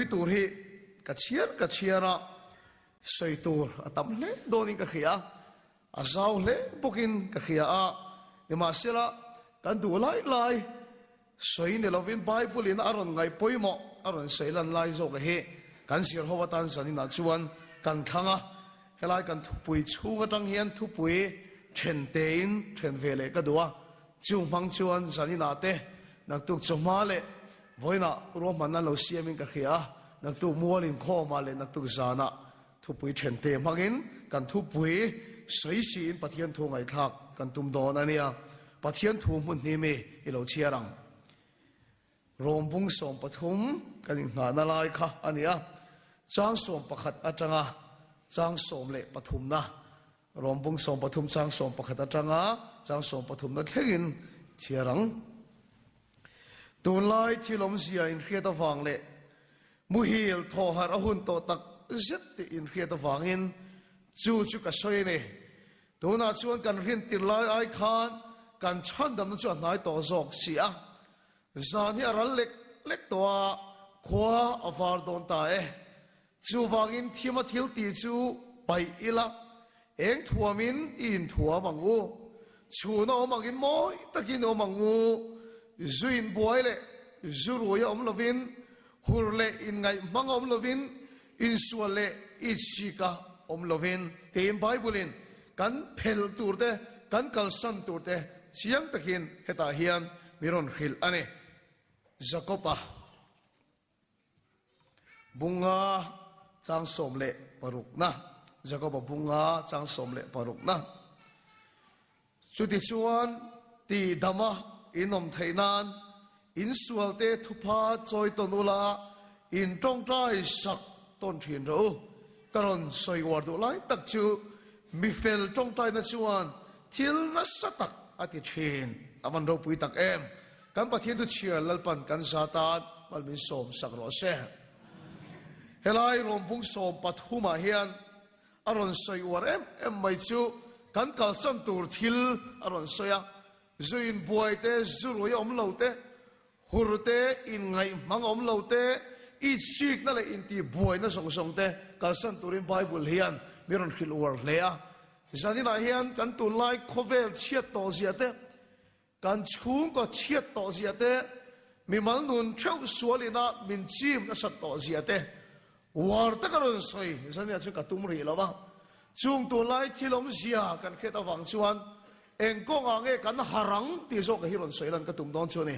Thupui tur hi ka chhiar ka chhiar a, sawi tur a tam hle dawnin ka hria a, a zau hle bawkin ka hria a. Nimahsela, kan duh lai lai sawi ni lovin Bible in a rawn ngaih pawimawh a rawn sawi lan lai zawk hi kan zir ho atan zaninah chuan kan thlang a. Helai kan thupui chhung atang hian thupui then tein then ve leh ka duh a. Chu hmang chuan zaninah te naktuk chawhma leh vawiinah ruahmanna lo siamin ka hria a, naktuk mual inkhawmah leh naktuk zanah thupui thente hmangin kan thupui sawi siin Pathian thu ngaihthlak kan tum dawn a nia. Pathian thu hmun hnih mi i lo chhiar ang. Rawm bung 13 kan inngahna lai kha a ni a, chang 11 atanga chang 13 na Rawm bung 13 chang 11 atanga chang 13 na thlengin chhiar ang. Tunlai thil awmzia inhriat avang leh muhil thawhharh a hun tawh tak zet tih inhriat avangin chu chu ka sawi a ni. Tunah chuan kan rintir lai ai khan kan chhandamna chu a hnai tawh zawk si a. Zan hi a ral lek lek tawh a, khua a var dawn ta e. Chuvangin thima thil tih chu paih ila, eng thuamin i inthuam ang u. Chhun a awm angin mawi takin awm ang u. Zu inbuai leh zu rui a awm lovin, hur leh inngaih hmang a awm lovin, insual leh itsik a awm lovin tiin Bible-in kan phel tur te, kan kalsan tur te chiang takin hetah hian mi rawn hrilh a ni. Jakob-a. Bunga chang 16na, Jakoba bunga chang 16na. Chutichuan tihdama in awm theih nan in sualte thupha chawi tawn ula, in tawngtai sak tawn thin rawh u. Ka rawn sawi uar duh lai tak chu mifel tawngtaina chuan thil nasa tak a ti thin. A van ropui tak em! Kan Pathian chu chhiar Lalpan kan za tan mal min sawm sak rawh se. Helai rawmpung 13 ah hian a rawn sawi uar em em mai chu kan kalsan tur thil a rawn sawi a, zu inbuai te, zu rui a awm lo te, hur te, inngaih hmang a awm lo te, itsikna leh intihbuaina zawng zawng te kalsan turin Bible hian min rawn hrilh uar hle a. Zaninah hian kan tunlai khawvel chhiat tawh zia te, Kan chhungkaw chhiat tawh zia te, mimal nun theuh sual ina min chim nasat tawh zia te, uar taka rawn sawi zania chu ka tum rih lo va. Chung tunlai thil awmzia kan hriat avang chuan eng kawngah nge kan harang tih zawk hi rawn sawi lan ka tum dawn chu a ni.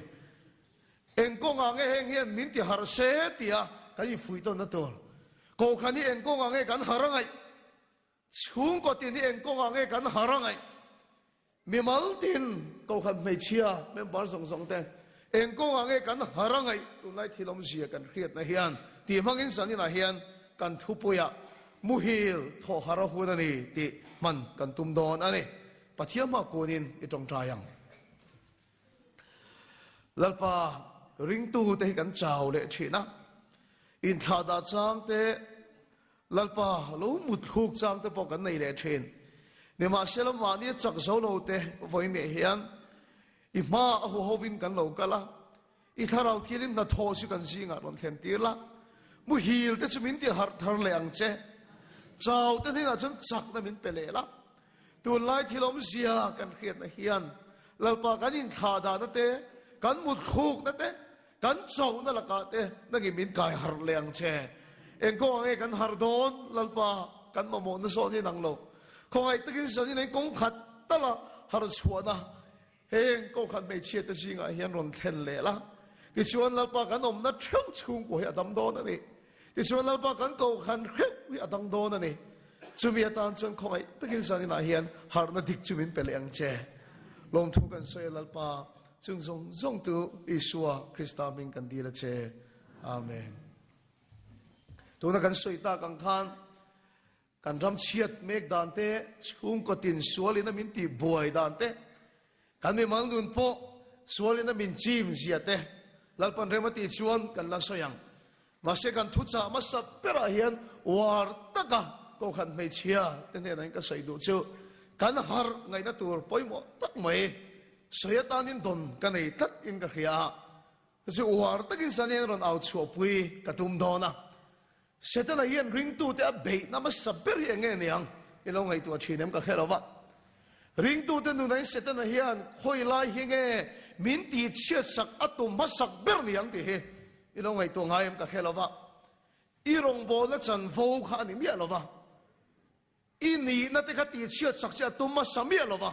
Eng kawngah nge heng hian min ti harh se tia kan infuih tawnna tur. Kohhran hi eng kawngah nge kan har a ngaih? Chhungkaw tin hi eng kawngah nge kan har a ngaih? Mimal tin Kohhran hmeichhia member zawng zawng te eng kawngah nge kan har a ngaih tunlai thil awmzia kan hriatna hian tih hmangin zaninah hian kan thupuiah muhil thawh har a hun a ni tih hman kan tum dawn a ni. Pathian hma kunin i tawngtai ang. Lalpa ringtu te hi kan chau leh thin a, inthlahdah chang te, Lalpa, lo mut thluk chang te pawh kan nei leh thin. Nimahsela mahni a chak zo lo te vawiin nih hian i hma a hu hovin kan lo kal a, i thlarau thilin hnathawh chu kan zingah rawn thlen tir la, muhil te chu min ti harh thar leh ang che, chau te hnenah chuan chakna min pe leh la. Tunlai thil awmzia kan hriatna hian Lalpa kan inthlah dahna te, kan mut thlukna te, Kan chauhna lakah te nangin min kai harh leh ang che. Eng kawngah nge kan harh dawn? Lalpa, kan mamawhna zawh ni nang lo. Khawngaih takin zanin eng kawng khat tala harh chhuahna heng kawngkhat hmeichhia te zingah hian rawn thlen leh la. Tichuan Lalpa kan awmna theuh chhungkua hi a dam dawn a ni. Tichuan Lalpa kan kohhran hreuh hi a dang dawn a ni. Chumi atan chuan khawngaih takin zaninah hian harhna dik chu min pe leh ang che. Lawmthu kan sawi a Lalpa. Chung zawng zawng tu Isua Krista hming kan dil a che. Amen. Tuna kan sawi tak ang khan kan ram chhiat mek dan te, chhungkaw tin sualin a min tih buai dan te, kan mimal nun pawh sualin a min chim zia te, Lalpan rem a tih chuan kan la sawi ang. Mahse kan thuchah hmasa berah hian uar taka Kohhran hmeichhia te hnenah hian ka sawi duh chu kan harh ngaihna tur pawimawh tak mai sawi atanin dawn ka nei tlat in ka hria a. Chu uar takin Sanian rawn au chhuahpui ka tum dawn a. Setana hian ringtute a beihna hmasa ber hi eng nge niang i lo ngaihtuah thin em ka hre lo va. Ringtute nunain Setana hian khawi lai hi nge min tihchhiatsak a tum hmasak ber niang tih hi i lo ngaihtuah ngai em ka hre lo va. I rawngbawlna chanvo kha a ni miah lo va. I nihna te kha tihchhiatsak che a tum hmasa miah lo va.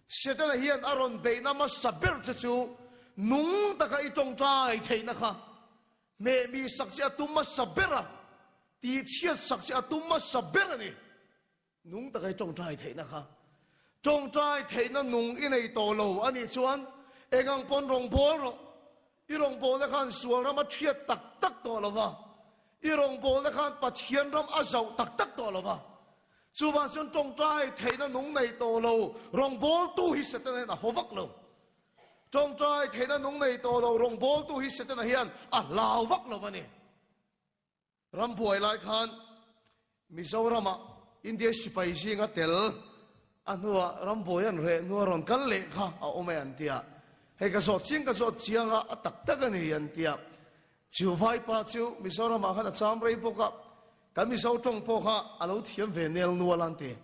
Setana hian a rawn beihna hmasa ber che chu nung taka i tawngtai theihna kha hmehmi sak che a tum hmasa ber a, tihchhiatsak che a tum hmasa ber a ni. Nung taka i tawngtai theihna kha tawngtai theihna nung i nei tawh lo a nih chuan eng ang pawn rawn bawl rawh. I rawngbawlna khan sual ram a thiat tak tak tawh lo va, i rawngbawlna khan Pathian ram a zauh tak tak tawh lo va. Chuvang chuan tawngtai theihna nung nei tawh lo rawngbawltu hi Setana hian a haw vak lo. Tawngtai theihna nung nei tawh lo rawngbawltu hi Setana hian a hlau vak lo a ni. Ram buai lai khan Mizoramah India sipai zinga tel a hnuah ram buai an reh hnua rawn kal leh kha a awm e an ti a. Hei ka zawt chiang ka zawt chiang a, a tak tak a ni an ti a. Chu vaipa chu Mizoramah khan a cham rei bawk a, kan Mizo tawng pawh kha a lo thiam ve nel nual an ti.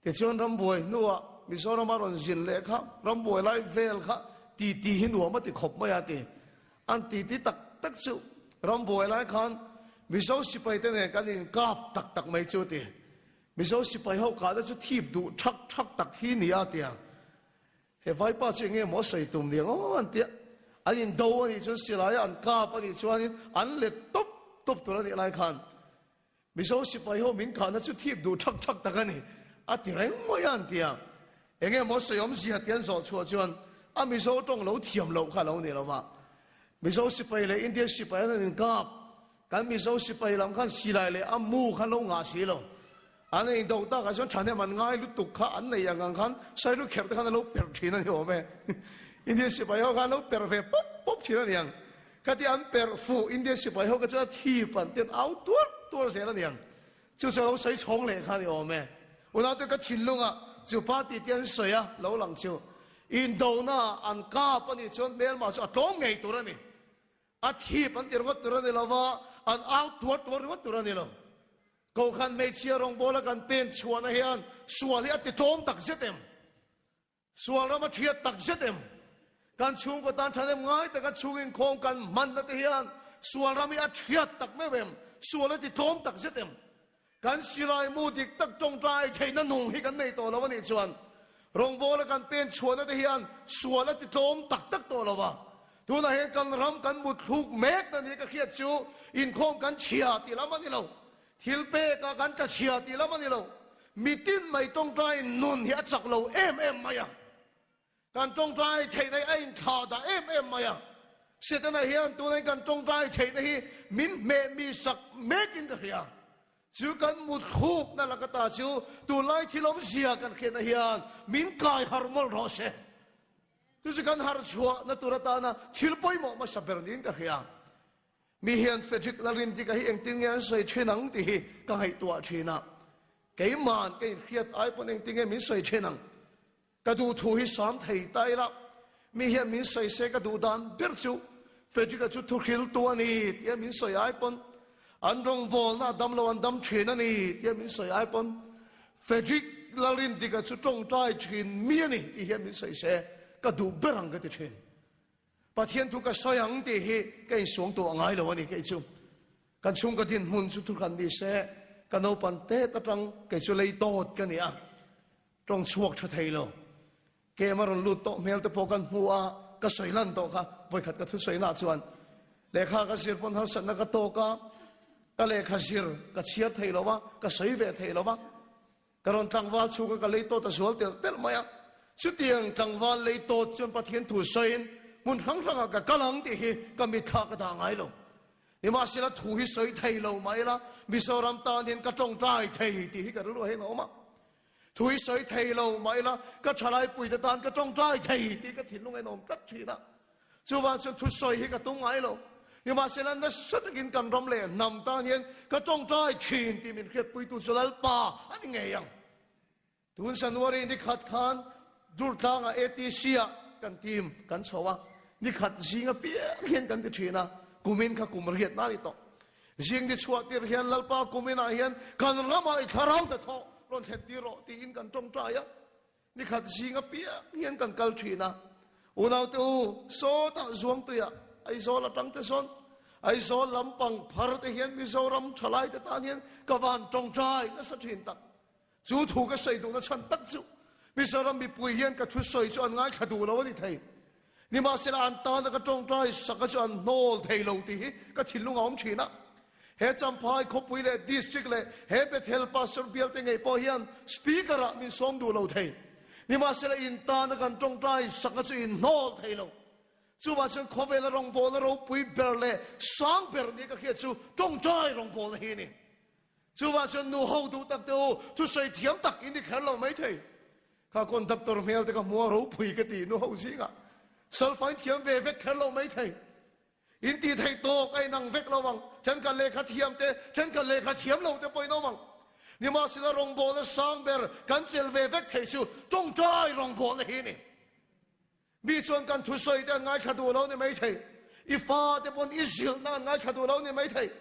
Tichuan ram buai hnuah Mizorama rawn zin leh kha ram buai lai vel kha titi hi nuam a ti khawp mai a ti. An titi tak tak chu ram buai lai khan Mizo sipai te nen kan inkap tak tak mai chu a ti. Mizo sipai ho kahna chu thip duh thak thak tak hi ni a ti a. He vaipa chu enge maw sawi tum ni ang aw an ti a. An indo a nih chuan silaia an kap a nih chuanin an let tawp tawp tur a nih lai khan Mizo sipai ho min kahna chu thip duh thak thak tak a ni, a ti reng mai a an ti a. Enge maw sawi awmzia ti an zawh chhuah chuan a Mizo tawng lo thiam loh kha a lo ni lo va. Mizo sipai leh India sipai an han inkap, kan Mizo sipai lam khan silai leh a mu khan lo ngah si lo. An indo takah chuan thahnem an ngai lutuk kha an nei ang ang khan Sairu kherh te khan an lo perh thin a ni awm e. India sipai ho khan an lo perh ve pawp pawp thin a ni ang. Khati an perh fuh India sipai ho kha chuan a thip an ten au tuar tuar zel a niang. Chu chu a lo sawi chhawng leh kha a ni awm e. Unaute ka thinlungah chu party te an sawi a lo lang chu indona an kap a nih chuan hmelma chu a tlawm ngei tur a ni. A thip an ti ringawt tur a ni lo va, an au tuar tuar ringawt tur a ni lo. Kohhran hmeichhia rawngbawla kan pen chhuahna hian sual hi a ti tlawm tak zet em? Sual ram a thiat tak zet em? Kan chhungkaw tan thahnem ngai taka chhung inkhawm kan hmanna te hian sual ram hi a thiat tak meuh em? Sual a ti tlawm tak zet em? Kan silai mu dik tak tawngtai theihna nung hi kan nei tawh lo a nih chuan rawngbawla kan pen chhuahna te hian sual a ti tlawm tak tak tawh lo va. Tunah hian kan ram kan mutthluk mek na ni ka hriat chu inkhawm kan chhia tih lam a ni lo. Thil pekah kan tla chhia tih lam a ni lo. Mitin mai tawngtaiin nun hi a chak lo em em mai a. Kan tawngtai theihna hi a inthlah dah em em mai a. Setana hian tunah kan tawngtai theihna hi min hmeh mi sak mekin ka hria. Chu kan mutthlukna laka ta chu tunlai thil awmzia kan hriatna hian min kai harh mawlh rawh se. Chu chu kan harh chhuahna tur atana thil pawimawh hmasa ber niin ka hria. Mi hian Frederick Lalrindika hi engtin nge an sawi thin ang tih hi ka ngaihtuah thin a. Keima'n ka inhriat ai pawn engtin nge min sawi thin ang? Ka duh thu hi sam thei ta ila, mi hian min sawi se ka duh dan ber chu Frederick-a chu thuhriltu a ni tia min sawi ai pawn, an rawngbawlna a dam lo an dam thin a ni tia min sawi ai pawn, Frederick Lalrindika chu tawngtai thin mi a ni tih hian min sawi se ka duh ber ang ka ti thin. Pathian thu ka sawi ang tih hi ka insuang tawh a ngai lo a ni kei chu. Kan chhungkaw dinhmun chu thurhan ni se, ka naupan tet atang kei chu lei tawt ka ni a, tawng chhuak tha thei lo. Kem a rawn lut tawh hmel te pawh kan hmu a, ka sawi lan tawh kha vawikhat ka thusawi nah chuan lehkha ka zir pawn harsatna ka tawk a, ka lehkha zir ka chhiar thei lo va, ka sawi ve thei lo va. Ka rawn tlangval chhuk a, ka lei tawt a zual telh telh mai a. Chutiang tlangval lei tawt chuan Pathian thu sawiin hmun hrang hrangah ka kal ang tih hi ka mitthla ka dah ngai lo. Nimahsela thu hi sawi thei lo mah ila Mizoram tan hian ka tawngtai thei tih hi ka rilru ahin a awm a. Thu hi sawi thei lo mah ila ka thalaipuite tan ka tawngtai thei tih ka thinlung ain a awm tlat thin a. Chuvang chuan thusawi hi ka tum ngai lo. Nimahsela nasa takin kan ram leh hnam tan hian ka tawngtai thin tih min hriatpuitu chu Lalpa a ni ngei ang. Tun January ni khat khan Durtlangah ATC ah kan team kan chho a. Ni khat zing apiang hian kan ti thin a, kumin kha kum riatna a ni tawh. Zing ni chhuah tir hian Lalpa kuminah hian kan ramah i thlarau hnathawh rawn thlen tir rawh tiin kan tawngtai a. Ni khat zing apiang hian kan kal thin a. Unaute u, sawtah Zuangtuiah Aizawl atang te sawn Aizawl lampang phar te hian Mizoram thalaite tan hian ka van tawngtai nasa thin tak. Chu thu ka sawi duhna chhan tak chu Mizoram mipui hian ka thusawi chu an ngaithla duh lo a ni thei. Nimahsela an tana ka tawngtai saka chu an hnawl thei lo tih hi ka thinlung a awm thin a. He Champhai khawpui leh District leh he Bethel Pastor bialte ngei pawh hian Speaker ah min sawm duh lo thei. Nimahsela in tana kan tawngtai saka chu in hnawl thei lo. Chuvah chuan khawvela rawngbawlna ropui ber leh sang ber nia ka hriat chu tawngtai rawngbawlna hi a ni. Chuvah chuan nu ho duh tak te u, thusawi thiam tak in ni kher lo mai thei. Kha conductor hmel te ka hmu a ropui ka ti nu ho zingah. Solfain thiam ve vek kher lo mai thei. In tih theih tawk a inang vek lo ang. Thenkhat lehkha thiam te, thenkhat lehkha thiam lo te pawh in awm ang. Nimahsela rawngbawlna sang ber kan chelh ve vek thei chu tawngtai rawngbawlna hi a ni. Mi chuan kan thusawi te an ngaithla duh lo ni maithei. I fate pawn i zilhna an ngaithla duh lo ni maithei.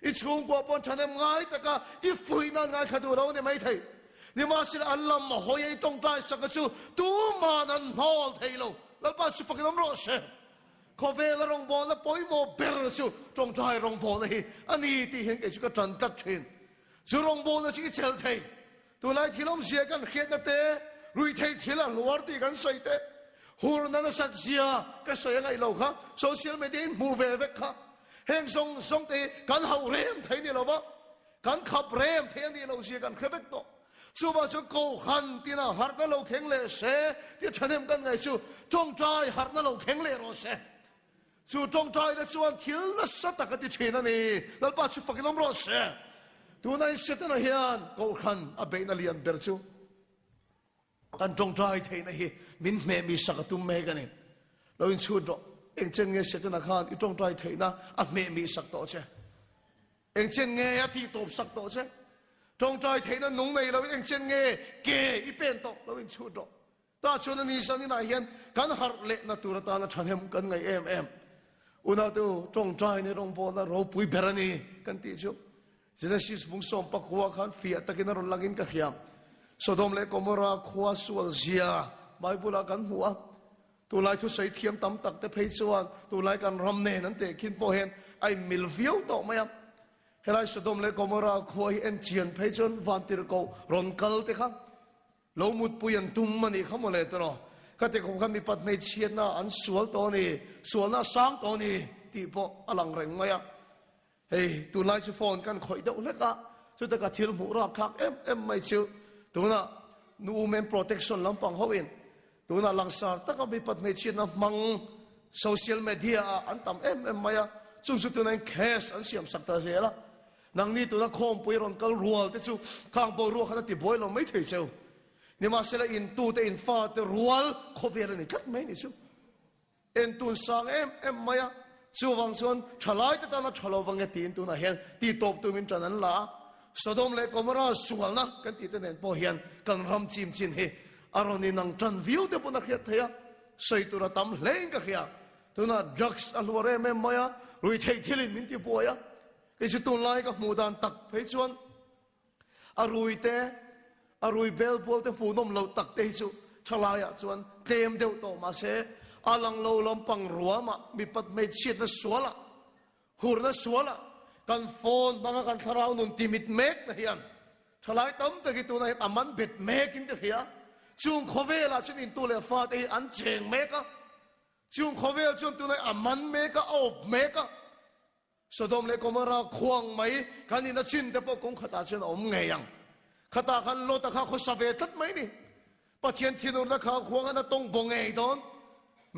I chhungkua pawn thahnem ngai taka i fuihna an ngaithla duh lo ni maithei. Nimahsela an lam hawi a i tawngtai saka chu tuman an hnawl thei lo. Lalpa chu fakin awm rawh se. Khawvela rawngbawlna pawimawh ber chu tawngtai rawngbawlna hi a ni tih hian kei chu ka tan tlat thin. Chu rawngbawlna chu i chelh thei. Tunlai thil awmzia kan hriatna te, ruihtheih thil a hluar tih kan sawi te, hurna nasat zia ka sawi a ngaih lo kha, social media in hmuh ve vek kha. Heng zawng zawng te hi kan hauh rem thei ni lova, kan khap rem thei a nih loh zia kan hre vek tawh. Chuvang chuan Kohhran tina harhna lo thleng leh se tih thahnem kan ngaih chu tawngtai harhna lo thleng leh rawh se. Chu tawngtaina chuan thil nasa tak a ti thin a ni. Lalpa chu fakin awm rawh se. Tuna in Setana hian Kohhran a beihna lian ber chu kan tawngtai theihna hi min hmehmi sak a tum mek a ni. Lo inchhut rawh. Engchen nge Setana khan i tawngtai theihna a hmehmi sak tawh che? Engchen nge a tih tawp sak tawh che? Tawngtai theihna nung nei loin engchen nge ke i pen tawh? Lo inchhut rawh. Tah chuan a ni zan inah hian kan harh lehna tur atana thahnem kan ngaih em em. Unaute u, tawngtaina rawngbawlna ropui ber a ni kan tih chu Genesis bung sawm pakua khan fiah takin a rawn langin ka hria. Sodom leh Gomorrah khua sual zia Bible-ah kan hmu a. Tunlai thusawi thiam tam tak te phei chuan tunlai kan ram nen an tehkhin pawh hian a inmil viau tawh mai a. Helai Sodom leh Gomorrah khua hi en chian phei chuan vantirhkoh rawn kal te kha Lo mutpui an tum a nih kha mawle tawh. Ka ti khawp khan mipat hmeichhiatna an sual tawh a ni, sualna a sang tawh a ni tih pawh a lang reng mai a. Hei tunlai chu phone kan khawih deuh hlek a, chutah ka thil hmuh rap thlak em em mai chu tunah nu women protection lampang hoin tunah langsar taka mipat hmeichhiatna hmang social media ah an tam em em mai a, chung chu tunah in case an siam sak ta zel a. Nangni tuna khawmpui rawn kal rual te chu khang boruak khan a ti buai lo mai thei cheu. Nimahsela intute in fate rual khawvel a ni tlat mai ni chu. Entun sang em em mai a, chuvang chuan thalai te tana tha lo vang e tiin tunah hian ti tawp tumin tan an la a. Sodom leh Gomorrah sualna kan tih te nen pawh hian kan ram chim chin hi a rawn inang tan viau te pawn a hriat theih a, sawi tur a tam hlein ka hria. Tunah drugs a hluar em em mai a, ruihtheih thilin min ti buai a. Kei chu tunlai ka hmuh dan tak phei chuan a rui te, a rui bel bual te hmuhnawm loh tak te hi chu thalaiah chuan tlem deuh tawh mahse a lang lo lampang ruamah mipat hmeichhiatna sualah, hurna sualah kan phone hmanga kan thlarau nun timit mek na hian thalai tam tak hi tunah hian a man bet mek in ka hria. Chung khawvelah chuan intu leh fate hi an cheng mek a, chung khawvel chuan tunah a man mek a, a awp mek a. Sodom leh Gomorrah khuang mai kan ina chin te pawh kawng khatah chuan a awm ngei ang. Khatah khan Lota kha khawsa ve tlat mai ni. Pathian thinurna kha khuang an a tawng baw ngei dawn.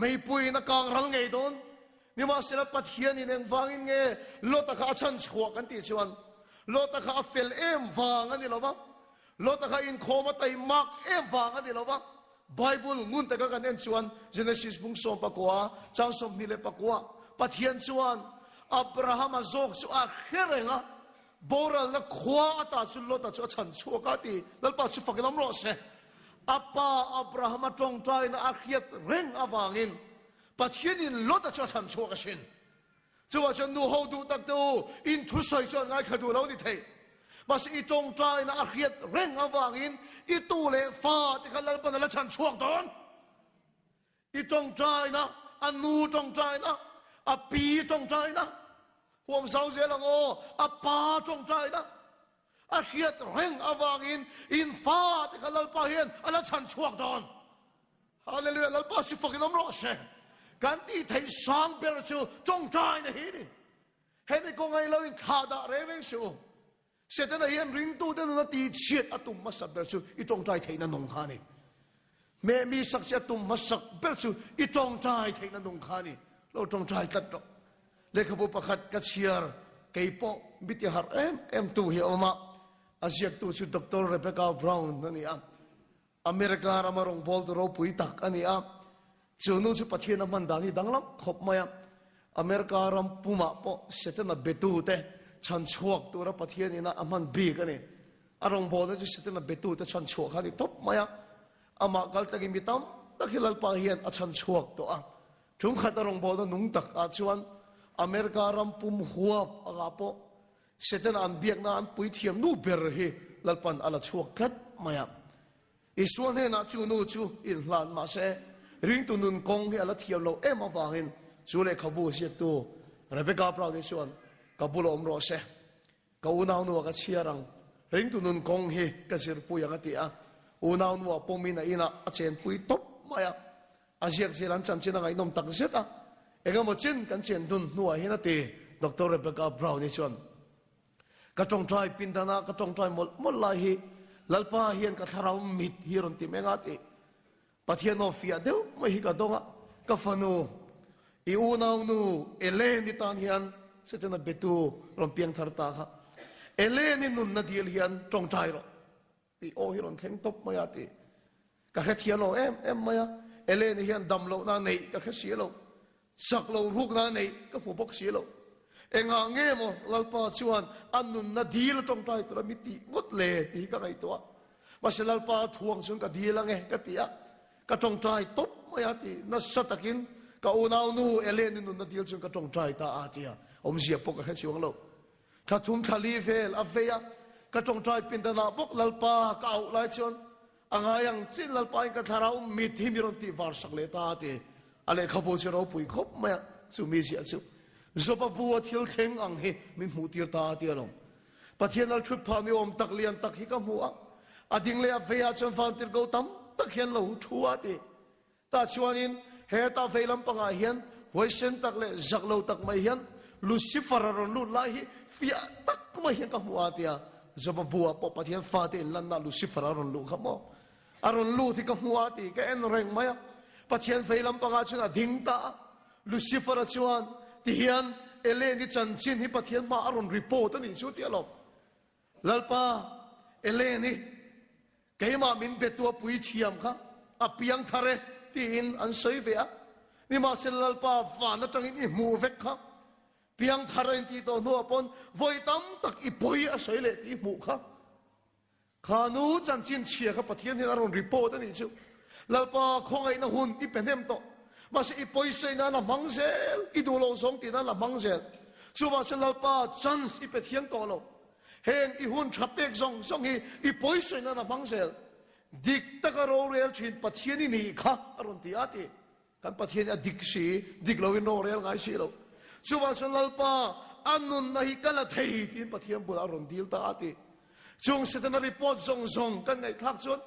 Meipuiin a kang ral ngei dawn. Nimahsela Pathianin engvangin nge Lota kha a chhan chhuah kan tih chuan Lota kha a fel em vang a ni lo va, Lota kha inkhawm a taimak em vang a ni lo va. Bible ngun taka kan en chuan Genesis bung 14, chang 24, Pathian chuan Abrahama zawk chu a hre reng a, boralna khua ata chu Lota chu a chhan chhuak a ti. Lalpa chu fakin awm rawh se. A pa Abrahama tawngtaina a hriat reng avangin. Pathianin Lota chu a chhan chhuak asin. Chuvah chuan nu ho duh tak te u, in thusawi chuan ngaithla duh lo ni thei. Mahse i tawngtaina a hriat reng avangin i tu leh fa te kha Lalpan a la chhan chhuak dawn. I tawngtaina, a nu tawngtaina, a pi tawngtaina, huam zau zel ang aw, a pa tawngtaina a hriat reng avangin in fa te kha Lalpa hian a la chhan chhuak dawn. Hallelujah, Lalpa si fakin awm rawh se. Kan tih theih sang ber chu tawngtaina hi ni. Hemi kawngai lo in thlah dah reng reng suh u. Setana hian ringtute nuna tihchhiat a tum hmasak ber chu i tawngtai theihna nung kha a ni. Hmeh mi sak che a tum hmasak ber chu i tawngtai theihna nung kha a ni. Lo tawngtai tlat rawh. Lehkhabu pakhat ka chhiar kei pawh mi ti harh em em tu hi a awm a. A ziaktu chu Doctor Rebecca Brown a ni a. America rama rawngbawltu ropui tak a ni a. Chu nu chu Pathian a hman dan hi danglam khawp mai a. America ram pumah pawh Setana betute chhan chhuak tura Pathian ina a hman bik a ni. A rawngbawlna chu Setana betute chhan chhuah kha a ni tawp mai a. Amah kal takin mi tam tak hi Lalpa hian a chhan chhuak tawh a. Chungkhat a rawngbawlna nung tak ah chuan America ram pum huap angah pawh Setana an biakna an puithiam nu ber hi Lalpan a la chhuak tlat mai a. Isua hnenah chu nu chu inhlan mah se, ringtu nun kawng hi a la thiam lo em avangin chu lehkhabu ziaktu Rebecca Brown-i chuan, Ka bula awm rawh se, ka unaunua ka chhiar ang, ringtu nun kawng hi ka zirpui ang a ti a. Unaunua pawmin a inah a chenpui tawp mai a. A ziak zel an chanchin a ngaihnawm tak zet a, engemaw chin kan chen dun hnuah hian a ti, Doctor Rebecca Brown-i chuan. Ka tawngtai pindana ka tawngtai mawlh mawlh lai hi Lalpa hian ka thlarau mit hi rawn ti meng a ti. Pathian aw fiah deuh mai hi ka dawng a, ka fanu, i unaunu Elaine-i tan hian Setana betu rawn piang thar ta kha. Elaine-i nunna dil hian tawngtai rawh. Tih aw hi rawn thleng tawp mai a ti. Ka hrethiam lo em em mai a, Eleni hian dam lohna a neih ka hre si lo, chak lo rukna a neih ka hmu bawk si lo. Engah nge maw Lalpa chuan a nunna dil a tawngtai tura mi tih ngawt le tih hi ka ngaihtuah. Mahse Lalpa a thuang chuan ka dil ange ka ti a, ka tawngtai tawp mai a ti. Nasa takin ka unaunu Eleni nunna dil chuan ka tawngtai ta a ti a, awmzia pawh ka hre chuang lo. Thla thum thla li vel a vei a, ka tawngtai pindanah bawk Lalpa ka auh lai chuan a ngai ang chin Lalpa in ka thlarau mit hi mi rawn tih var sak leh ta a ti. A lehkhabu chu ropui khawp mai a, chu mi ziah chu Joba bu a thil thleng ang hi min hmuh tir ta a ti alawm. Pathian lal thut phah ni awm tak lian tak hi ka hmu a, a ding leh a vei ah chuan vantirhko tam tak hian lo thu a ti. Tah chuanin heta vei lampangah hian huaisen tak leh zak lo tak mai hian Lucifer a rawn lut lai hi fiah tak mai hian ka hmu a tia. Joba buah pawh Pathian fate inlanna Lucifer a rawn luh kha maw? A rawn lut hi ka hmu a ti ka en reng mai a. Pathian vei lampangah chuan a ding ta a. Lucifer-a chuan tihian Eleni chanchin hi Pathian hmaah a rawn report a nih chu tia lawm. Lalpa, Eleni, keimah min betu a puithiam kha a piang thar e, tiin an sawi ve a. Nimahsela Lalpa, van atangin i hmuh vek kha, piang thar a intih tawh hnuah pawn vawi tam tak i pawi a sawi leh tih i hmuh kha. Kha nu chanchin chhia kha Pathian hian a rawn report a nih chu. Lalpa, khawngaihna hun i pe hnem tawh. Mahse i pawisawi nan a hmang zel, i duh loh zawng tih nan a hmang zel. Chuvang chuan Lalpa chance i pe thiang tawh lo. Heng i hun tha pek zawng zawng hi i pawisawi nan a hmang zel. Dik taka rorel thin Pathian i nih kha a rawn ti a ti. Kan Pathian hi a dik si, dik loin rorel ngai si lo. Chuvang chuan Lalpa a nunna hi ka la thei tiin Pathian bulah a rawn dil ta a ti. Chung Setana report zawng zawng kan ngaihthlak chuan,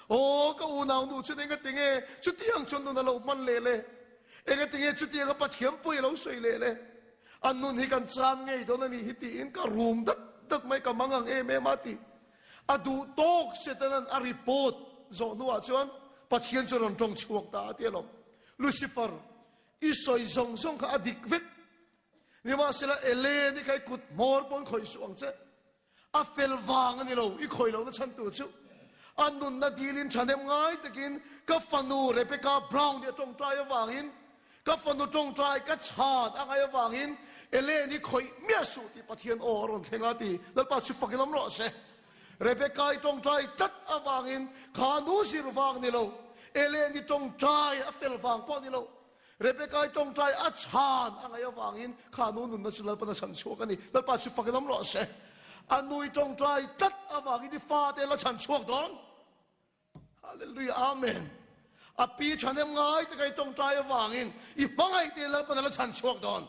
Aw ka unaunu chuan engatinge chutiang chuan nun a lo hman leh le? Engatinge chutianga Pathian pawh i lo sawi leh le? A nun hi kan chan ngei dawn a nih hi tiin ka rum dat dat mai ka mang ang em em a ti. A duh tawk Setana'n a report zawh hnuah chuan Pathian chu a rawn tawng chhuak ta a ti alawm. Lucifer, i sawi zawng zawng kha a dik vek. Nimahsela Elen i kha i kut hmawr pawn khawih suh ang che. A fel vang a ni lo, i khawih lohna chhan tur chu. A nunna dilin thahnem ngai takin ka fanu Rebecca Brown hi a tawngtai avangin, ka fanu tawngtai ka chhan a ngaih avangin Ellen hi khawih miah suh tih Pathian aw a rawn thleng a ti. Lalpa chu fakin awm rawh se. Rebecca i tawngtai tlat avangin kha nu zir vang ni lo, Ellen i tawngtai a fel vang pawh ni lo. Rebecca-i tawngtai a chhan a ngaih avangin kha nu nunna chu Lalpan a chhan chhuak a ni. Lalpa chu fakin awm rawh se. A nui tawngtai tlat avangin i fate la chhan chhuak dawn. Hallelujah, Amen. A pi thahnem ngai te kai tawngtai avangin i hmangaih te Lalpan a la chhan chhuak dawn.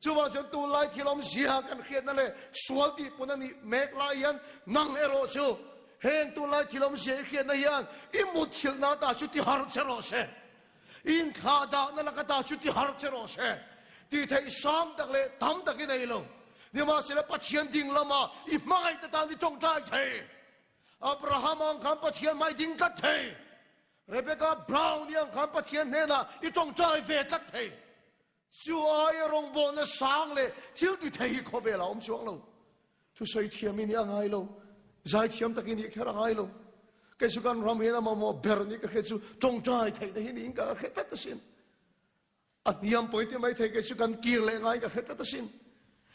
Chuvang chuan tunlai thil awmzia kan hriatna leh sual tih pun a nih mek lai hian nang erawh chu heng tunlai thil awmzia i hriatna hian i mutthilhna ata chu ti harh che rawh se. I inthlahdahna lak ata chu ti harh che rawh se. Tih theih sang tak leh tam tak i nei lo. Nimahsela Pathian ding lama i hmangaihna tan i tawngtai thei. Abraham ang khan Pathian hmai ding tlat thei. Rebecca Brown i ang khan Pathian hnenah i tawngtai ve tlat thei. Chu aia rawngbawlna sang leh thil ti thei hi khawvelah a awm chuang lo. Thusawi thiam i nih a ngai lo, zaithiam tak i nih kher a ngai lo. Kei chu kan ram hian a mamawh ber ni ka hriat chu tawngtai theihna hi niin ka hre tlat asin. A hniam pawhin ti mai thei kei chu kan kir leh ngaiin ka hre tlat asin.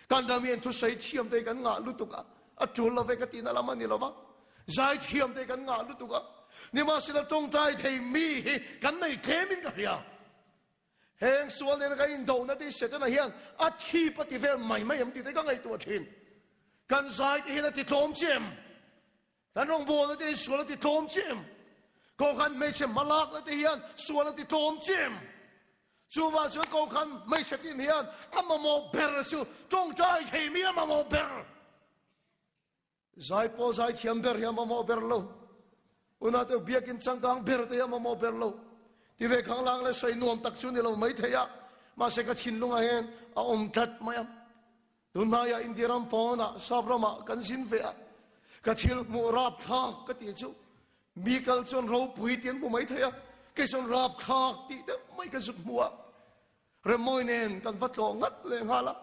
Kan ram hian thusawi thiam te hi kan ngah lutuk a, a tul lo ve ka tihna lam a ni lo va. Zaithiam te hi kan ngah lutuk a, nimahsela tawngtai thei mi hi kan nei tlemin ka hria. Heng sual nena kan indohna te hi Setana hian a thip a ti vel mai mai em tih te ka ngaihtuah thin. Kan zai te hian a ti tlawm chiah em? Kan rawngbawlna te hi sual a ti tlawm chiah em? Kohhran hmeichhe hmalakna te hian sual a ti tlawm chiah em? Chuvang chuan kohhran hmeichhe tin hian a mamawh ber chu tawngtai thei mi a mamawh ber. Zai pawh zai thiam ber hi a mamawh ber lo. Unau te biakin changkang ber te hi a mamawh ber lo. Ti ve khanglang leh sawi nuam tak chu ni lo mai thei a, mahse ka thinlungah hian a awm tlat mai a. Tunhnaiah India ram pawnah sap ramah kan zin ve a, ka thil hmuh rapthlak ka tih chu mi kal chuan ropui tih an hmu mai thei a, kei chuan rapthlak tih deuh mai ka zuk hmu a. Remawi nen kan va tlawh ngat leh nghal a,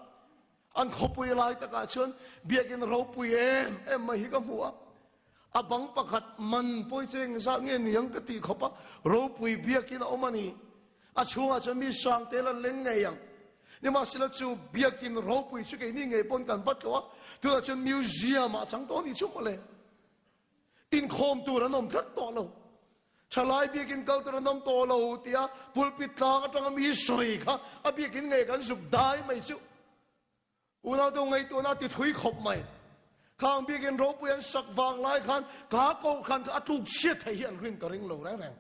an khawpui lai takah chuan biakin ropui em em mai hi ka hmu a, a bang pakhat man pawi che engzat nge ni ang ka tih khawp a, ropui biakin a awm a ni. A chhungah chuan mi sang tel an leng ngei ang. Nimahsela chu biakin ropui chu keini ngei pawn kan va tlawh a, tunah chuan museum ah chang tawh a ni chu mawle. Inkhawm tur an awm tlat tawh lo. Thalai biakin kal tur an awm tawh lo tia pulpit tlang atanga mi sawi kha a biakin ngei kan zuk dai mai chu. Unau te ngaihtuahna a ti thui khawp mai. Khang biakin ropui an sak vang lai khan ka kohhran kha a tluk chhiat theih hi an rin ka ring lo reng reng.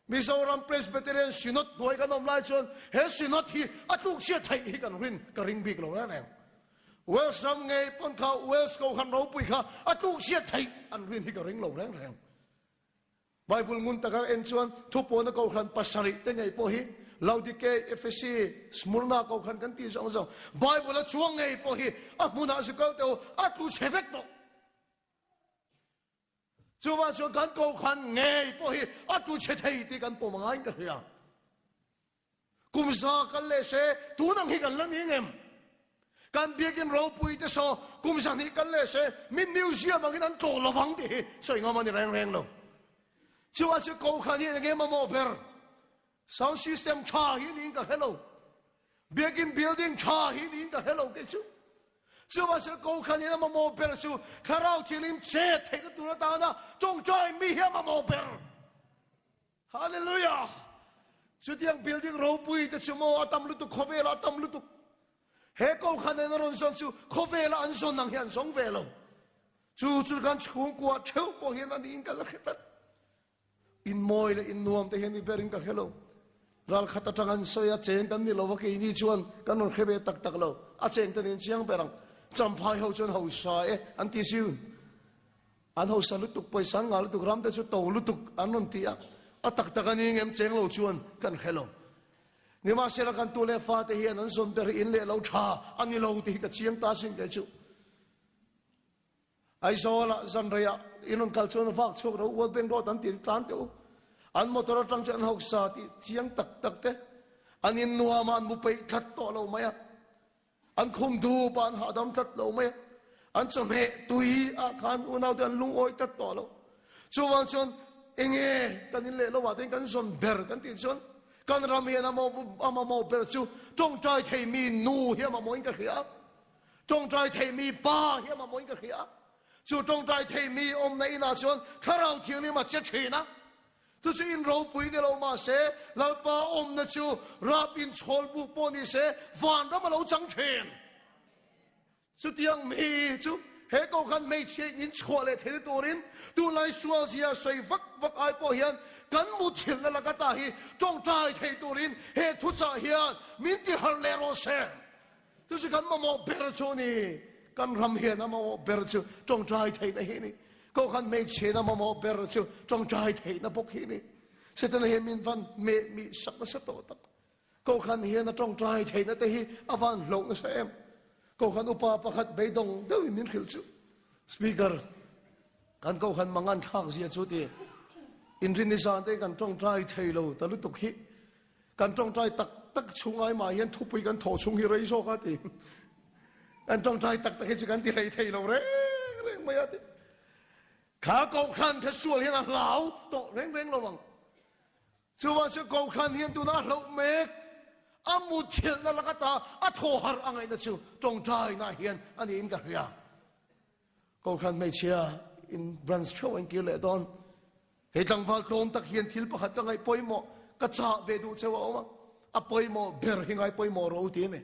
Mizoram Presbyterian Synod hnuai kan awm lai chuan he Synod hi a tluk chhiat theih hi kan rin ka ring bik lo reng reng. Wales ram ngei pawn kha Wales Kohhran ropui kha a tluk chhiat theih an rin hi ka ring lo reng reng. Bible ngun taka en chuan thupawna Kohhran pasarih te ngei pawh hi Laodike, Ephesi, Smurna Kohhran kan tih zawng zawng Bible a chuang ngei pawh hi a hmunah zu kal teh u a tlu chhe vek tawh. Chuvang chuan kan Kohhran ngei pawh hi a tu chhe thei tih kan pawm angaiin ka hria. Kum za kal leh se tun ang hi kan la ni ngem? Kan biakin ropui te saw kum zahnih kal leh se min museum angin an tlawh lovang tih hi sawi ngam a ni reng reng lo. Chuvang chuan Kohhran hi eng emaw ber sound system tha hi niin ka hre lo. Biakin building tha hi niin ka hre lo kei chu. Chuvang chuan Kohhran in a mamawh ber chu Thlarau Thianghlim chet theihna tur atana tawngtai mi hi a mamawh ber. Hallelujah! Chutiang building ropui te chu maw a tam lutuk, khawvelah a tam lutuk. He Kohhran in a rawn zawn chu khawvelah an zawn ang hi an zawng ve lo. Chu chu kan chhungkua theuh pawh hian a niin ka la hre tlat. In mawi leh in nuam te hian i ber in ka hre lo. Ral khat atang an sawi a, cheng kan ni lo va, keini chuan kan rawn hre ve tak tak lo. A cheng te nen chiang ber ang. Champhai ho chuan hausa e an ti si. An hausa lutuk, pawisa an ngah lutuk, ram te chu to lutuk an rawn ti a. A tak tak a ni ngem cheng lo chuan kan hre lo. Nimahsela kan tu leh fate hian an zawn ber hi in leh lo tha a ni lo tih hi ka chiang ta sin kei chu. Aizawlah zanreiah in rawn kal chuan vak chhuak ro World Bank Road an tih tlan teh u. An motor atang chuan an hausa tih chiang tak tak te. An in nuam a an mu peih tlat tawh lo mai a. An khum dup a an hahdam tlat lo mai a. An chawhmeh tui ah khan unau te an lungawi tlat tawh lo. Chuvang chuan enge kan in leh lo ah te kan zawn ber kan tih chuan kan ram hian a mamawh ber chu tawngtai thei mi nu hi a mamawhin ka hria a. Tawngtai theimi pa hi a mamawhin ka hria. Chu tawngtai theimi awmna inah chuan Thlarau Thianghlim a che thin a. Chu chu in ropui ni lo mah se, Lalpa awmna chu rap in chhawl buk pawh ni se, vanram a lo chang thin. Chutiang mi chu he kohhran hmeichhia in inchhuah leh theihna turin tunlai sual zia sawi vak vak ai pawh hian kan muthilhna laka ta hi tawngtai thei turin he thuchah hian min tiharh leh rawh se. Chu chu kan mamawh ber chu a ni. Kan ram hian a mamawh ber chu tawngtai theihna hi a ni. Kohhran hmeichhia in a mamawh ber chu tawngtai theihna bawk hi a ni. Setana hian min van meh mih sak nasa tawh tak. Kohhran hian a tawngtai theihna te hi a van hloh nasa em. Kohhran upa pakhat beidawng deuhin min hrilh chu. Speaker, kan kohhran mangan thlak zia chu ti. Inrinni zan te kan tawngtai thei lo ta lutuk hi. Kan tawngtai tak tak chhung ai mah hian thupui kan thawh chhung hi rei zawk a ti. Kan tawngtai tak tak hi chu kan ti hlei thei lo reng reng mai a ti. Kha kohhran kha sual hian a hlau tawh reng reng lo ang. Chuvang chuan Kohhran hian tuna a hloh mek, a muthilhna lak ata a thaw harh a ngaihna chu tawngtaina hian a niin ka hria. Kohhran hmeichhia in branch theuh a inkir leh dawn. Hei tlangval tlawm tak hian thil pakhat ka ngaih pawimawh, ka chah ve duh cheu a awm a, a pawimawh ber hi ngai pawimawh ro ti a ni.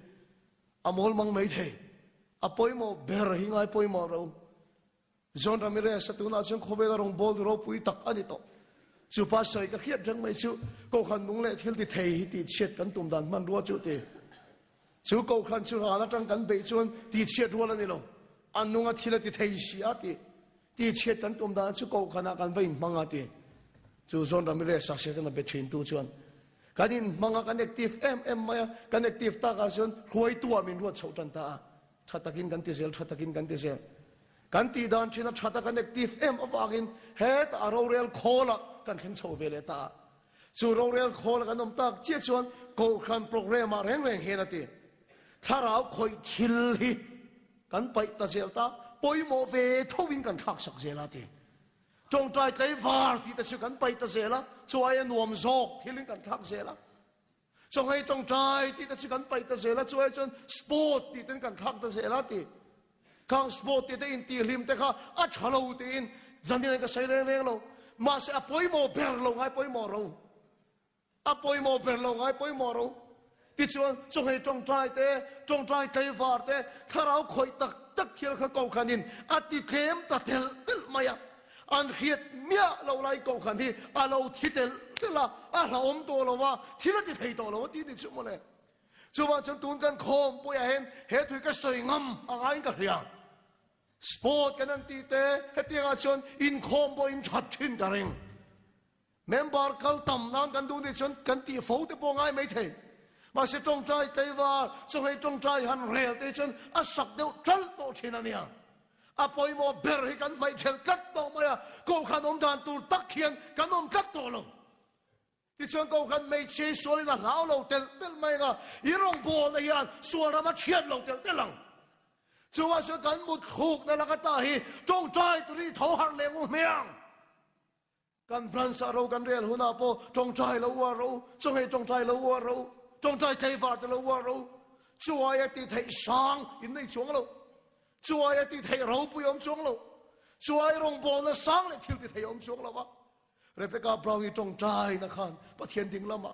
A mawl mang mai thei. A pawimawh ber hi ngai pawimawh ro. John Ramirez a tunah chuan khawvela rawngbâwl ropui tak a ni tawh. Chu pa sawi ka hriat reng mai chu Kohhran nung leh thil ti thei hi tihchhiat kan tum dan hmanrua chu ti. Chu Kohhran chu ral atang kan beih chuan tihchhiat rual a ni lo. A nunga thil a ti thei si a ti. Tihchhiat kan tum dan chu Kohhranah kan va inhmang a ti. Chu John Ramirez a Setana be thintu chuan kan inhmang a, kan active em em mai a, kan active takah chuan hruaitu-ah min ruat chhoh tan ta a. Tha takin kan ti zel, tha takin kan ti zel. Kan tih dan thin a tha tak an active em avangin hetah a rorel khawlah kan thleng chho ve leh ta a. Chu rorel khawla kan awm tak chiah chuan Kohhran program ah reng reng hian a ti. Thlarau khawih thil hi kan paih ta zel ta, pawimawh ve tho in kan thlak sak zel a ti. Tawngtai tlaivar tih te chu kan paih ta zel a, chu aia nuam zawk thil in kan thlak zel a. Chawnghei tawngtai tih te chu kan paih ta zel a, chuai chuan sport tih ten kan thlak ta zel a ti. Khang sport tih te intihhlim te kha a tha lo tiin zanin ka sawi reng reng lo. Mahse a pawimawh ber lo ngai pawimawh ro. A pawimawh ber lo ngai pawimawh ro. Tichuan chawnghei tawngtai te, tawngtai tlaivar te, thlarau khawih tak tak hial kha kokhanin a ti tlem ta telh telh mai a. An hriat miah lo lai kohhran hi a lo thi telh telh a, a hlauhawm tawh lo a, thil a ti thei tawh lo a ti ni chu mawle. Chuvang chuan tun kan khawm puiah hian he thui ka sawi ngam a ngaiin ka hria. Sport kan an tih te hetiangah chuan inkhawm pawh in that thin ka ring. Member kal tam nan kan duh nih chuan kan tih fo te pawh ngai mai thei. Mahse tawngtai tlaivar, chawhmeh tawngtai han rel te chuan a sak deuh ṭalh tawh thin a nia. A pawimawh ber hi kan hmaih ṭhelh tlat tawh mai a, Kohhran awm dan tur tak hian kan awm tlat tawh lo. Tichuan Kohhran hmeichhia sualin a hlau lo telh telh mai ang a, i rawngbawlna hian sual ram a ṭhiat lo telh telh ang. Chuvang chuan kan mut thlukna laka ta hi tawngtai turin i tho harh leh ngu hmiang. Kan branch ah ro kan rel hunah pawh tawngtai lo uar ro, chawhmeh tawngtai lo uar ro, tawngtai tlaivar te lo uar ro. Chuai a tih theih sang in nei chuang lo. Chuai a tih theih ropui awm chuang lo. Chuai rawngbawlna sang leh thil ti thei awm chuang lo va. Rebecca Brown i tawngtaina khan Pathian ding lamah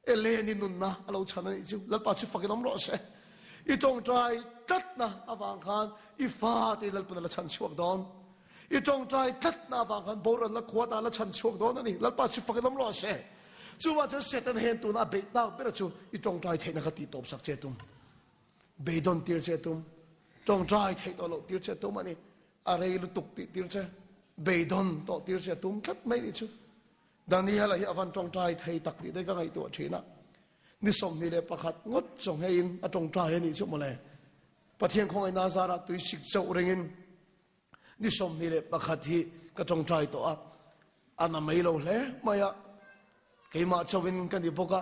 Ellen i nunna a lo chhan a nih chu. Lalpa chu fakin awm rawh se. I tawngtai tlatna avang khan i fate Lalpan a la chhan chhuak dawn. I tawngtai tlatna avang khan boral la khua ta la chhan chhuak dawn a ni. Lalpa chu fakin awm rawh se. Chuvang chuan Satan hian tuna a beih tak ber chu i tawngtai theihna kha tih tawp sak che tum. Beidawn tir che tum. Tawngtai theih tawh loh tir che tum a ni. A rei lutuk tih tir che. Beidawn tawh tir che tum tlat mai ni chu. Daniela hi a van tawngtai thei tak tih te ka ngaihtuah thin a. Ni 21 ngawt chawngheiin a tawngtai a nih chu mawle. Pathian khawngaihna zarah tui sik chauh ringin Ni 21 hi ka tawngtai tawh a, a na mai lo hle mai a, keimah chauhin ka ni bawk a,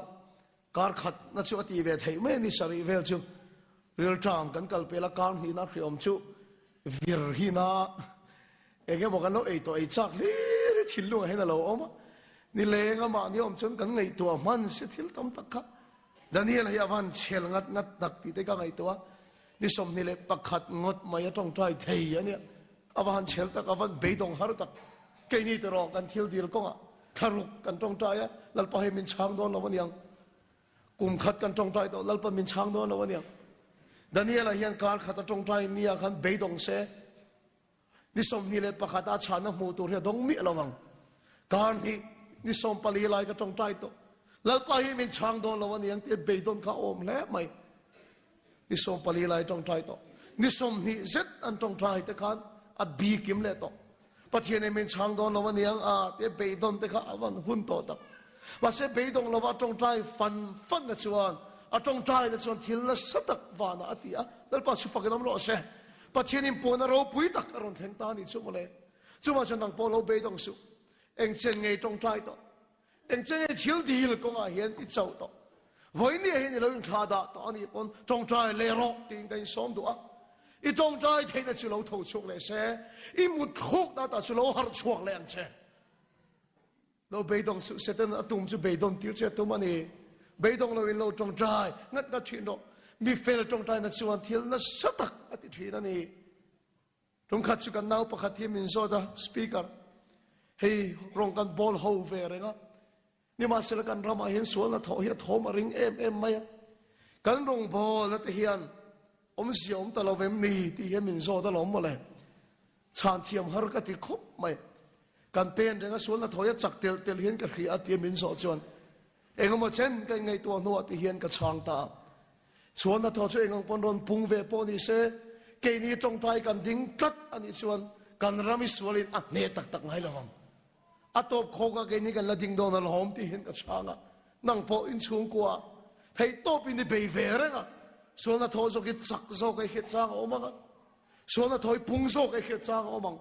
kar khat na chu a ti ve theih mai a ni sarih vel chu rilṭam kan kal pel a, kar hnihna hriawm chu vir hi na eng emaw kan lo ei tawh ei chak hlir hi thinlungah hian a lo awm a, ni leng a mahni awm chuan kan ngaihtuah hman si thil tam tak kha Daniel hi a van chhel ngat ngat tak tih te ka ngaihtuah a. Ni 21 ngawt mai a tawngtai thei a nia. A va han chhel tak, a van beidawng har tak. Keini te rawng kan thil dil kawngah. Thlaruk kan tawngtai a, Lalpa hei min chhang dawn lo aniang. Kum khat kan tawngtai tawh, Lalpa min chhang dawn lo aniang. Daniela hian kar khat a tawngtai nia khan beidawng se, ni 21 a chhana hmuh tur hi a dawng miah lo ang. Kar hnih, ni 14 lai ka tawngtai tawh, Lalpa hi min chhang dawn lo aniang tih beidawn kha a awm hle mai. Ni 14 lai tawngtai tawh, ni 20 zet an tawngtai te khan a bi kim leh tawh. Pathian in min chhang dawn lo aniang a tih beidawn te kha a van hun tawh tak. Mahse beidawng lova tawngtai fan fan na chuan a tawngtai na chuan thil nasa tak vanah a ti a, Lalpa chu fakin awm rawh se. Pathian in puan a ropui tak a rawn thleng ta a nih chu mawle. Chuvang chuan nang pawh lo beidawng suh. Eng chen ngei tawngtai tawh. Eng chen ngei thil dil kawngah hian i chauh tawh. Vawiin ah hian i lo inthla dah tawh a nih pawn tawngtai leh rawh tiin ka insawm duh a. I tawngtai theihna chu lo tho chhuak leh se, i mut khukna tah chu lo harh chhuak leh ang che. Lo beidawng suh, Satan a tum chu beidawn tir che a tum a ni. Beidawng lo in lo tawngtai ngat ngat thin rawh. Mi fel tawngtaina chuan thil nasa tak a ti thin a ni. Tumkhat chu kan nau pakhat hi min zawt a, Speaker, hei rawng kan bawl ho ve reng a, nimahsela kan ramah hian sualna thawh hi a thawm a ring em em mai a, kan rawngbawlna te hian awmzia awm ta lo vem ni tih hian min zawt alawm mawle. Chhan thiam har ka ti khawp mai. Kan pen reng a sualna thawi a chak telh telh hian ka hria a tia min zawh chuan engemaw chen ka inngaihtuah hnuah ti hian ka chhang ta a. Sualna thaw chu engang pawn rawn pung ve pawh ni se, keini tawngtai kan ding tlat a nih chuan kan ram i sualin a hneh tak tak ngai lo ang. A tawp khawk a keini kan la ding dawn alawm ti hian ka chhang a. Nang pawh inchhungkua theih tawpin i bei ve reng a, sualna thaw zawk i chak zawk a i hriat chang a awm ang a. Sualna thawi pung zawk ei hriat chang a awm ang.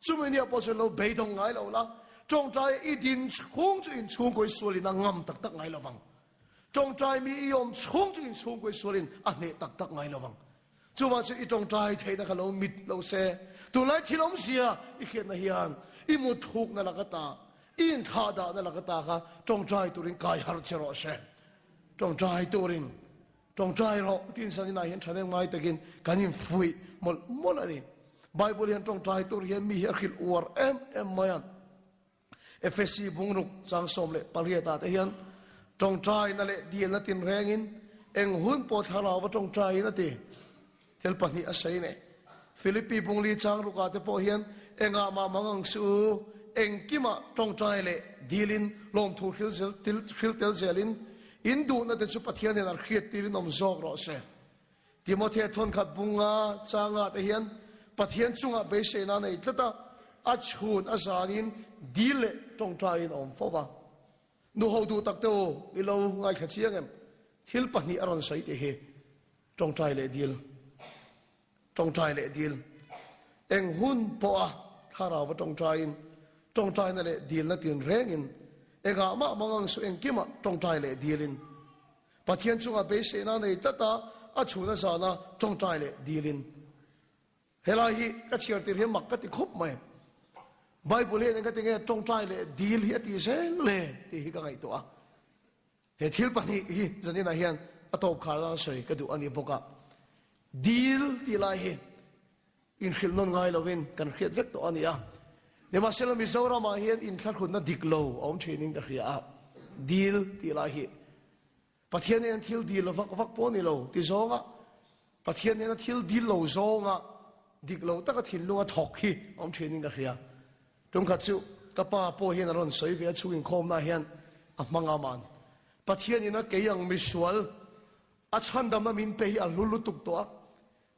Chumi nia pawh chuan lo beidawng ngai lo la, tawngtai i din chhung chu inchhungkawi sualin a ngam tak tak ngai lovang. Tawngtai mi i awm chhung chu inchhungkawi sualin a hneh tak tak ngai lovang. Chuvang chu i tawngtai theihna kha lo mit lo se, tunlai thil awmzia i hriatna hian i muthlukna laka ta, i inthlahdahna laka ta kha tawngtai turin kai har che rawh se. Tawngtai turin Tawngtai rawh tiin Sanina hian thahnem ngai takin kan infuih mawlh mawlh a ni. Bible hian tawngtai tur hian mi hi a hrilh uar em em mai a. Efesi bungruk chang 18 ah te hian tawngtaina leh dilna tinrengin eng hun pawh thlarau va tawngtaiin a ti. Thil pahnih a sawi nei. Philippi bungli chang rukah te pawh hian engah mah mang ang si u, engkimah tawngtai leh dilin lawmthu hril zel til hril tel zelin in duhna te chu Pathianin a hriat tirin awm zawk rawh se. Timothea thawnkhat bunga changa te hian Pathian chungah beiseina a nei tlat a, a chhun a zanin dil leh tawngtaiin a awm fo va. Nu ho duh tak te u, i lo ngaithla chiang em? Thil pahnih a rawn sawi tih hi. Tawngtai leh dil. Tawngtai leh dil. Eng hun pawha thlarau va tawngtaiin, tawngtaina leh dilna tin rengin, engah mah mangang suh engkimah tawngtai leh dilin, Pathian chungah beiseina nei tlat a, a chhuna zana tawngtai leh dilin. Helai hi ka chhiar tir hian mak ka ti khawp mai. Bible hian engati nge tawngtai leh dil hi a tih zel le tih hi ka ngaihtuah a. He thil pahnih hi zaninah hian a tawp khar nan sawi ka duh a ni bawk a. Dil tih lai hi inhrilh nawn ngai lovin kan hriat vek tawh a ni a. Nimahsela Mizoramah hian inthlahrunna dik lo a awm thinin ka hria a. Dil tih lai hi Pathian hian thil dil lo vak vak pawh a ni lo ti zawnga Pathian hian a thil dil lo zawnga dik lo taka thinlunga thawk hi a awm thinin ka hria. Tumkhat chu ka pa pawh hian a rawn sawi ve a, chhung inkhawmna hian a hmang a man. Pathian in a kei ang misual a chhandamna min pe hi a hlu lutuk tawh a,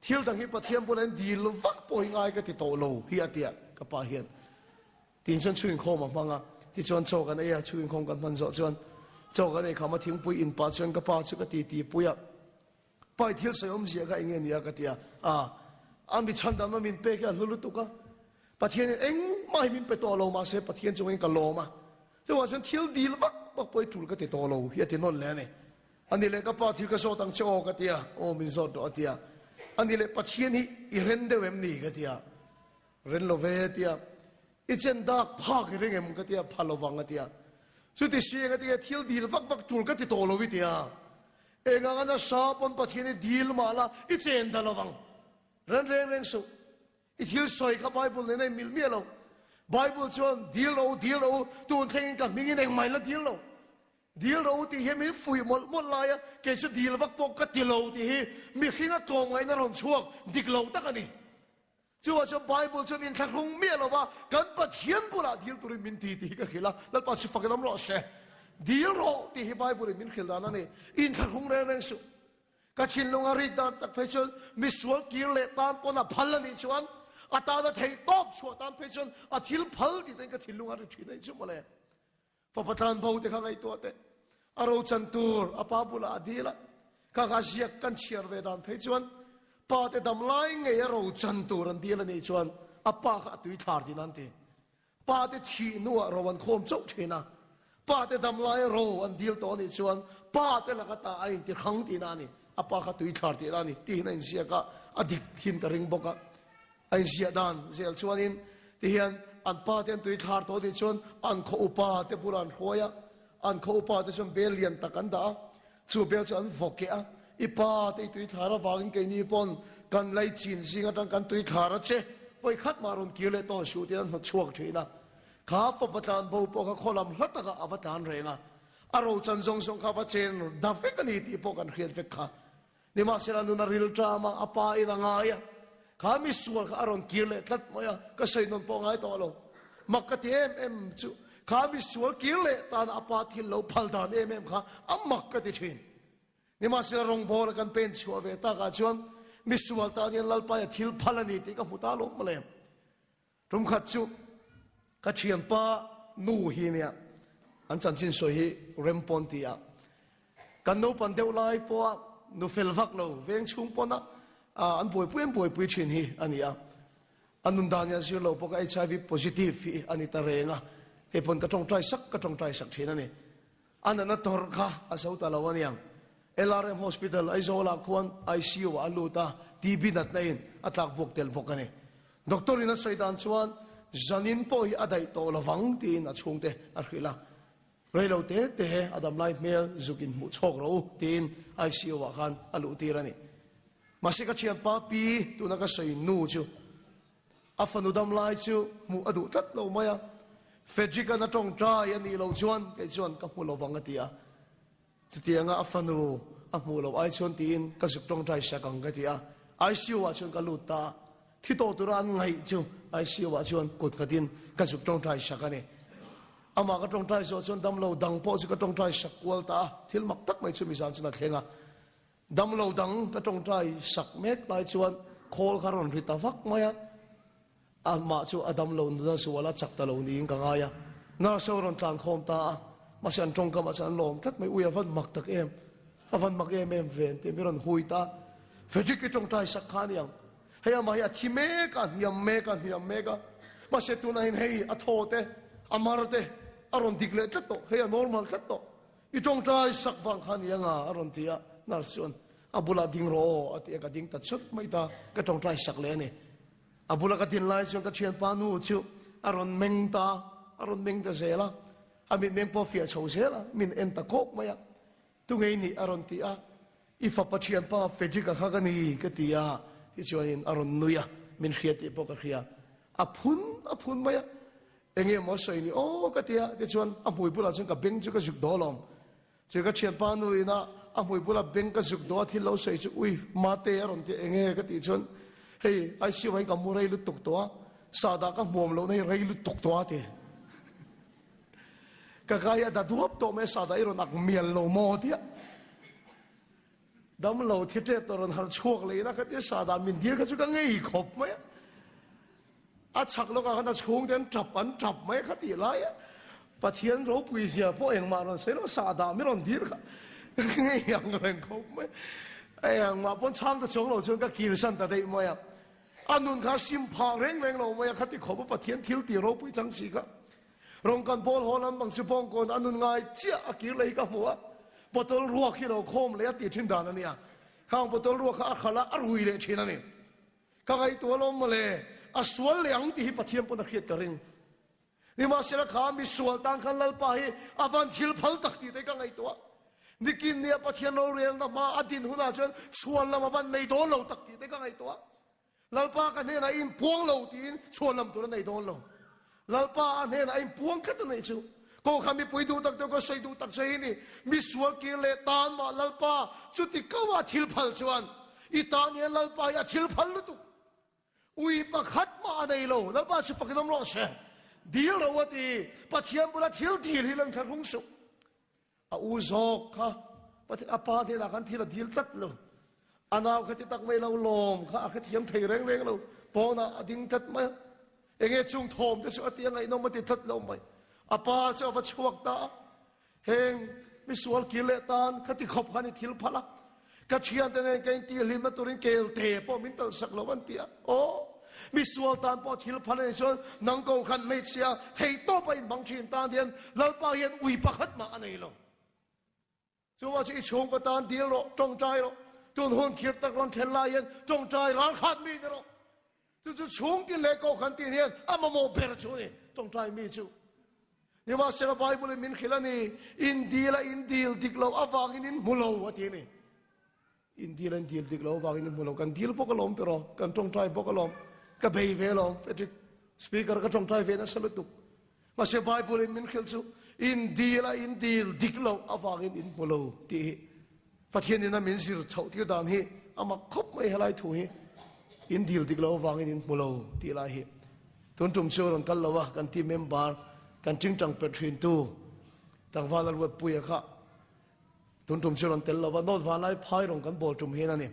thil dang hi Pathian bulah hian dil vak pawh hi ngai ka ti tawh lo hi a tia ka pa hian. Tin chuan chhung inkhawm a hmang a, tichuan chaw kan ei a, chhung inkhawm kan hman zawh chuan chaw kan ei kham a, thingpui in pah chuan ka pa chu ka titi pui a, Pai thil sawi awmzia kha enge nia ka ti a, a a mi chhandamna min pek hi a hlu lutuk a, Pathian in engmah hi min pe tawh lo mahse Pathian chungin ka lawm a, chuvang chuan thil dil vak vak pawh hi tul ka ti tawh lo hi a ti nawn leh a ni. Ani leh ka pa thil ka zawt ang che aw ka ti a, aw min zawt rawh a ti a, ani leh Pathian hi i ren deuh em ni ka ti a, ren lo ve a ti a, i chen dak phak i ring em ka ti a, pha lovang a ti a, chuti si eng a ti nge thil dil vak vak tul ka ti tawh lo i ti a, Eng anga nasa pawn Pathian i dil mah la, i chen ta lovang. Ren reng reng suh. I thil sawi kha Bible nen a inmil miah lo. Bible chuan, Dil rawh u, dil rawh u, tun thlengin ka hmingin engmah in la dil lo. Dil rawh u tih hi min fuih mawlh mawlh lai a, kei chu dil vak pawh ka ti lo tih hi mihringa tlawmngaihna rawn chhuak dik lo tak a ni. Chuvah chuan Bible chuan inthlahrung miah lo va, kan Pathian bulah dil turin min ti tih hi ka hrilh a, Lalpa chu fakin awm rawh se. Dil rawh tih hi Bible in min hrilh dan a ni. Inthlahrung reng reng suh. Ka thinlung a rik dan tak phei chuan misual kir leh tan pawn a phal a nih chuan a tana theih tawp chhuah tan phei chuan a thil phal tih te ka thinlung a ri thin a nih chu mawle. Fapa tlan bo te kha ngaihtuah teh. A rochan tur a pa bulah a dil a, kha kha ziak kan chhiar ve dan phei chuan pa te dam lai ngei a rochan tur an dil a nih chuan a pa kha a tui thlar din an ti. Pa te thih hnuah ro an khawm chauh thin a, pa te dam lai ro an dil tawh a nih chuan pa te laka ta a inti hrang tihna a ni, a pa kha tui thlar tihna a ni tihin a inziak a, a dik hin ka ring bawk a. A inziah dan zel chuanin tihian an pa te an tui thlar tawh tih chuan an khaw upa te bulah an hruai a, an khaw upa te chuan bel lian tak an dah a, chu bel chu an vaw keh a, i pa te i tui thlar avangin keini pawn kan lei chin zing atang kan tui thlar a che, vawi khat mah rawn kir leh tawh suh tiin an hnawt chhuak thin a, kha fapa tlan bo pawh kha khaw lam hla takah a va tlan reng a, a rochan zawng zawng kha va chen da vek a ni tih pawh kan hriat vek kha. Nimahsela nuna ril ṭam a, a pa in a ngai a, kha misual kha a rawn kir leh tlat mai a, ka sawi nawn pawh ngai tawh lo. Mak ka ti em em chu, kha misual kir leh tana a pa thil lo phal dan em em kha a mak ka ti ṭhin. Nimahsela rawngbawla kan pen chhuah ve takah chuan misual tan hian Lalpaia thil phal a ni tih ka hmu ta lawm mawle. Tum khat chu ka thianpa nu hi nia an chanchin sawi hi Rem pawn ti a, kan naupan deuh lai pawha nu fel vak lo veng chhung pawna an buaipui an buaipui thin hi a ni a. A nun dan hian zir lo pawh ka HIV positive hi a ni ta reng a, kei pawn ka tawngtai sak ka tawngtai sak thin a ni. A nana tawrh kha a zo ta lo aniang. LRM Hospital Aizawl ah khuan ICU ah a lut a, TB natna in a tlak buak tel bawk a ni. Doctor in a sawi dan chuan zanin pawh hi a daih tawh lovang tiin a chhungte a hrilh a. Reilo te te a damlai hmel zuk in hmuh chhawk rawh u tiin ICU ah khan a luh tir a ni. Mahse ka thianpa pi tuna ka sawi nu chu A fanu dam lai chu hmuh a duh tlat lo mai a, Frederick-a'n a tawngtai a nih loh chuan kei chuan ka hmu lovang a ti a. Chutianga a fanu a hmuh loh ai chuan tiin ka zuk tawngtai sak ang ka ti a, ICU ah chuan ka lut ta a, thi tawh tura an ngaih chu ICU ah chuan kut nghatin ka zuk tawngtai sak a ni. Amah ka tawngtai zawh chuan damlo dang pawh chu ka tawngtai sak kual ta a, thil mak tak mai chu mizan chuan a thleng a. Damlo dang ka tawngtai sak mek lai chuan khawl kha rawn ri ta vak mai a, amah chu a damlo nuna zual a chak ta lo niin ka ngai a. Nurse ho rawn tlan khawm ta a, mahse an tawngkamah chuan an lawm tlat mai, ui a van mak tak em, a van mak em em ve an ti a, mi rawn hui ta a. Frederick i tawngtai sak kha a ni ang, hei amah hi a thi mek a, a hniam mek a, a hniam mek a, mahse tunah hian hei a thaw te, a mar te a rawn dik leh tlat tawh, hei a normal tlat tawh. I tawngtai sak vang kha ni anga a rawn ti a, nurse chuan a bulah ding rawh aw a ti a, ka ding ta chut mai ta, ka tawngtai sak leh a ni. A bula ka din lai chuan ka thianpa nu chu a rawn meng ta, a rawn meng ta zel a, a mitmeng pawh fiah chho zel a, min en ta kawk mai a, Tungei nih a rawn ti a, I fapa thianpa Frederick-a kha ka ni ka ti a, tichuanin a rawn nui a, min hria tih pawh ka hria, a phun a phun mai a, Enge maw sawi ni aw ka ti a, tichuan a hmui bulah chuan ka beng chu ka zuk daw alawm. Chu ka thianpa nu ina a hmui bula beng ka zuk daw a thil lo sawi chu ui mate a rawn ti enge ka tih chuan hei ICU ah hian ka mu rei lutuk tawh a, sahdah ka hmuam lohna hi rei lutuk tawh a ti. Ka kai a da duap tawh mai a sahdah i rawn ak mial lo maw tia. Damlo thi tep tawh rawn harh chhuak leh ina khatia sahdah min dil kha chu ka ngei khawp mai a. A chhak lawkah khan a chhungte an tap an tap mai a khatih lai a. Pathian ropui zia pawh engmah rawn sawi lo sahdah mi rawn dil kha ka ngei ang reng khawp mai. Engmah pawn chhang ta chuang lo chuan ka kirsan ta daih mai a. A nun kha sim phah reng reng lo mai a khati khawp a Pathian thil tih ropui chang si kha. Rawng kan bawl haw lam bang chu bawngkawn a nun ngai chiah a kir leh hi ka hmu a, bottle ruak hi lo khawm leh a tih thin dan a nia. Khang bottle ruak kha a khalh a, a rui leh thin a ni. Ka ngaihtuah alawm mawle, a sual leh ang tih hi Pathian pawn a hriat ka ring. Nimahsela kha mi sual tan khan Lalpa hi a van thil phal tak tih te ka ngaihtuah. Nikin nia Pathian rorelna hma a din hunah chuan chhuan lam a van nei dawn lo tak tih te ka ngaihtuah. Lalpa ka hnenah i inpuang lo tiin chhuan lam tur a nei dawn lo. Lalpa a hnenah a inpuang tlat a nih chu. Kohhran mipui duh tak deuh ka sawi duh tak che hi ni. Mi sual kir leh tan mah Lalpa chuti ko a thil phal chuan i tan hian Lalpa hi a thil phal lutuk. Ui pakhat mah a nei lo. Lalpa chu fakin awm rawh se. Dil ro a ti. Pathian bula thil dil hi lo inthlahrung suh. A u zawk kha a pa hnenah khan thil a dil tlat lo. A nau kha ti tak mai lo lawm kha a hrethiam thei reng reng lo. Pawnah a ding tlat mai a. Enge chung thawm te chu a ti a ngaihnawm a ti tlat lo mai. A pa chu a va chhuak ta a. Heng misual kir leh tan kha ti khawp khan i thil phalh a. Ka thiante nen ka intihhlimna turin kelte pawh min talhsak lo an ti a. Aw, misual tan pawh thil phal a nih chuan nang ko khan hmeichhia theihtawp a inhmang thin tan hian Lalpa hian ui pakhat mah a nei lo. Chuvang chu i chhungkaw tan dil rawh, tawngtai rawh. Tun hun khir tak rawn thlen lai hian tawngtai ralkhat mi ni rawh. Chu chu chhung tin leh kohhran tin hian a mamawh ber chu a ni, tawngtai mi chu. Nimahsela Bible in min hrilh a ni, in dil a in dil dik loh avangin in hmu lo a ti a ni. In dil a in dil dik loh avangin in hmu lo. Kan dil bawk alawm tiraw, kan tawngtai bawk alawm, ka bei ve alawm, Frederick Speaker ka tawngtai ve nasa lutuk. Mahse Bible in min hrilh chu in dil a in dil dik loh avangin in hmu lo tih hi Pathian in a min zir chhoh tir dan hi a mak khawp mai helai thu hi in dil dik loh avangin in hmu lo tih lai hi tun tum chu rawn kal lo a kan team member kan tingtang pet thin tu tlangval a ruat puia kha tun tum chu rawn tel lo a note vanlai phai rawn kan bawl tum hian a ni.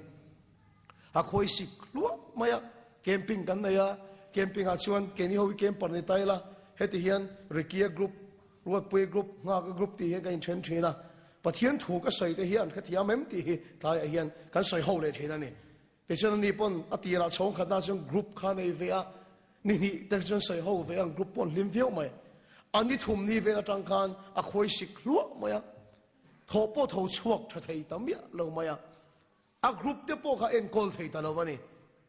A khawi sik hluah mai a, camping kan nei a, camping ah chuan keini ho hi camper ni ta ila, heti hian Rikia group, Ruatpuia group, Nghaka group tih hian kan inthen thin a, Pathian thu ka sawi te hian hrethiam em tih hi tlaiah hian kan sawi ho leh thin a ni. Tichuan ani pawn a tirah chhawng khatna chuan group kha nei ve a, ni hnih te chuan sawi ho ve ang group pawh an hlim viau mai. A ni thum ni vel atang khan a khawi sik hluah mai a, thaw pawh tho chhuak tha thei ta miah lo mai a. A group te pawh kha enkawl thei ta lo a ni.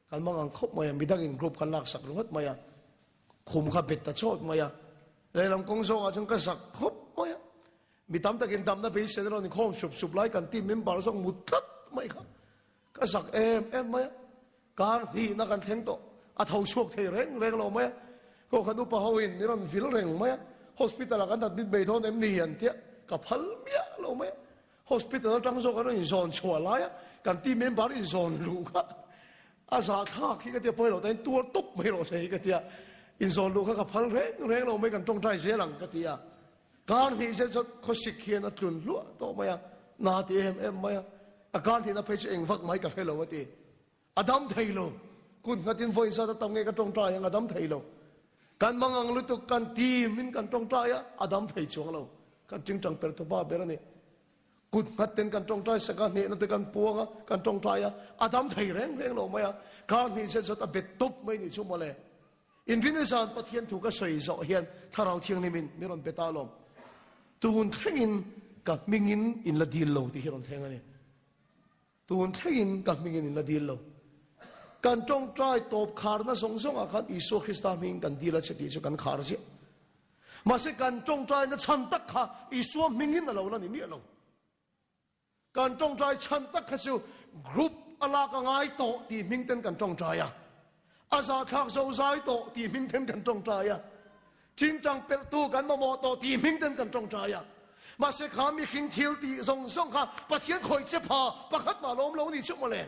Kan hmang ang khawp mai a, midangin group kha laksak ringawt mai a, khum kha bet ta chawt mai a, lehlam kawng zawkah chuan ka zak khawp mai a. Mi tam takin damna beisei na rawn inkhawm sup sup lai kan team member zawk mut tlat mai kha ka zak em em mai a. Kar hnihna kan thleng tawh, a tho chhuak thei reng reng lo mai a. Kohhran upa hoin min rawn vil reng mai a, hospital ah kan admit mai dawn em ni an tia, ka phal miah lo mai a. Hospital atang zawk an rawn inzawn chhuah lai a, kan team member inzawn luh kha a zahthlak hi ka tia pawi lo tain tuar tawp mai rawh se hi ka tia, inzawn luh kha ka phal reng reng lo mai kan tawngtai zel ang ka ti a. Kar hnih zel chuan khawsik hian a tlun hluah tawh mai a, na ti em em mai a, a kar hnihna phei chu eng vak mai ka hre lo a ti. A dam thei lo. Kut nghatin vawi zat a tam nge ka tawngtai ang a dam thei lo. Kan mangang lutuk kan team in kan tawngtai a, a dam thei chuang lo. Kan tingtang per tawpa ber a ni. Kut nghat ten kan tawngtai sak a, hnehna te kan puang a, kan tawngtai a, a dam thei reng reng lo mai a. Kar hnih zet zat a bet tawp mai nih chu mawle. Inrinni zan Pathian thu ka sawi zawh hian Thlarau Thianghlim in min rawn pe ta alawm. Tun thlengin ka hmingin in la dil lo tih hi rawn thleng a ni. Tun thlengin ka hmingin in la dil lo. Kan tawngtai tawp kharna zawng zawngah khan Isua Krista hmingin kan dil a che tih chu kan khar ziah. Mahse kan tawngtaina chhan tak kha Isua hmingin a lo la ni miah lo. Kan tawngtai chhan tak kha chu group a lak a ngai tawh tih hming ten kan tawngtai a. A zahthlak zo zai tawh tih hming ten kan tawngtai a. Tingtang pelhtu kan mamawh tawh tih hming ten kan tawngtai a. Mahse kha mihring thil tih zawng zawng kha Pathian khawih che pha pakhat mah lawm lo ni chu mawle.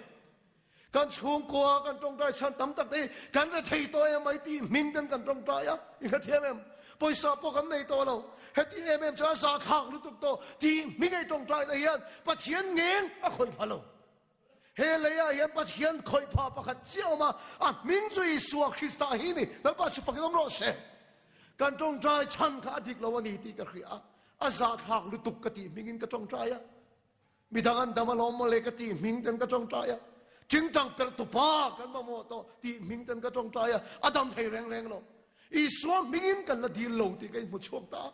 Kan chhungkua kan tawngtai chhan tam tak te hi kan rethei tawh em mai tih hming ten kan tawngtai a. I hrethiam em? Pawisa pawh kan nei tawh lo. Heti em em chuan zahthlak lutuk tawh tih hming ei tawngtai na hian Pathian ngeng a khawih pha lo. He leiah hian Pathian khawih pha pakhat chiah awm a, a hming chu Isua Krista hi ni. Lalpa chu fakin awm rawh se. Kan tawngtai chhan kha a dik lo a ni tih ka hria a, a zahthlak lutuk ka tih hmingin ka tawngtai a. Midang an dam alawm mawle ka tih hming ten ka tawngtai a. Tingtang perh tupa kan mamawh tawh tih hming ten ka tawngtai a, a dam thei reng reng lo. Isua hmingin kan la dil lo tih ka inhmu chhuak ta a.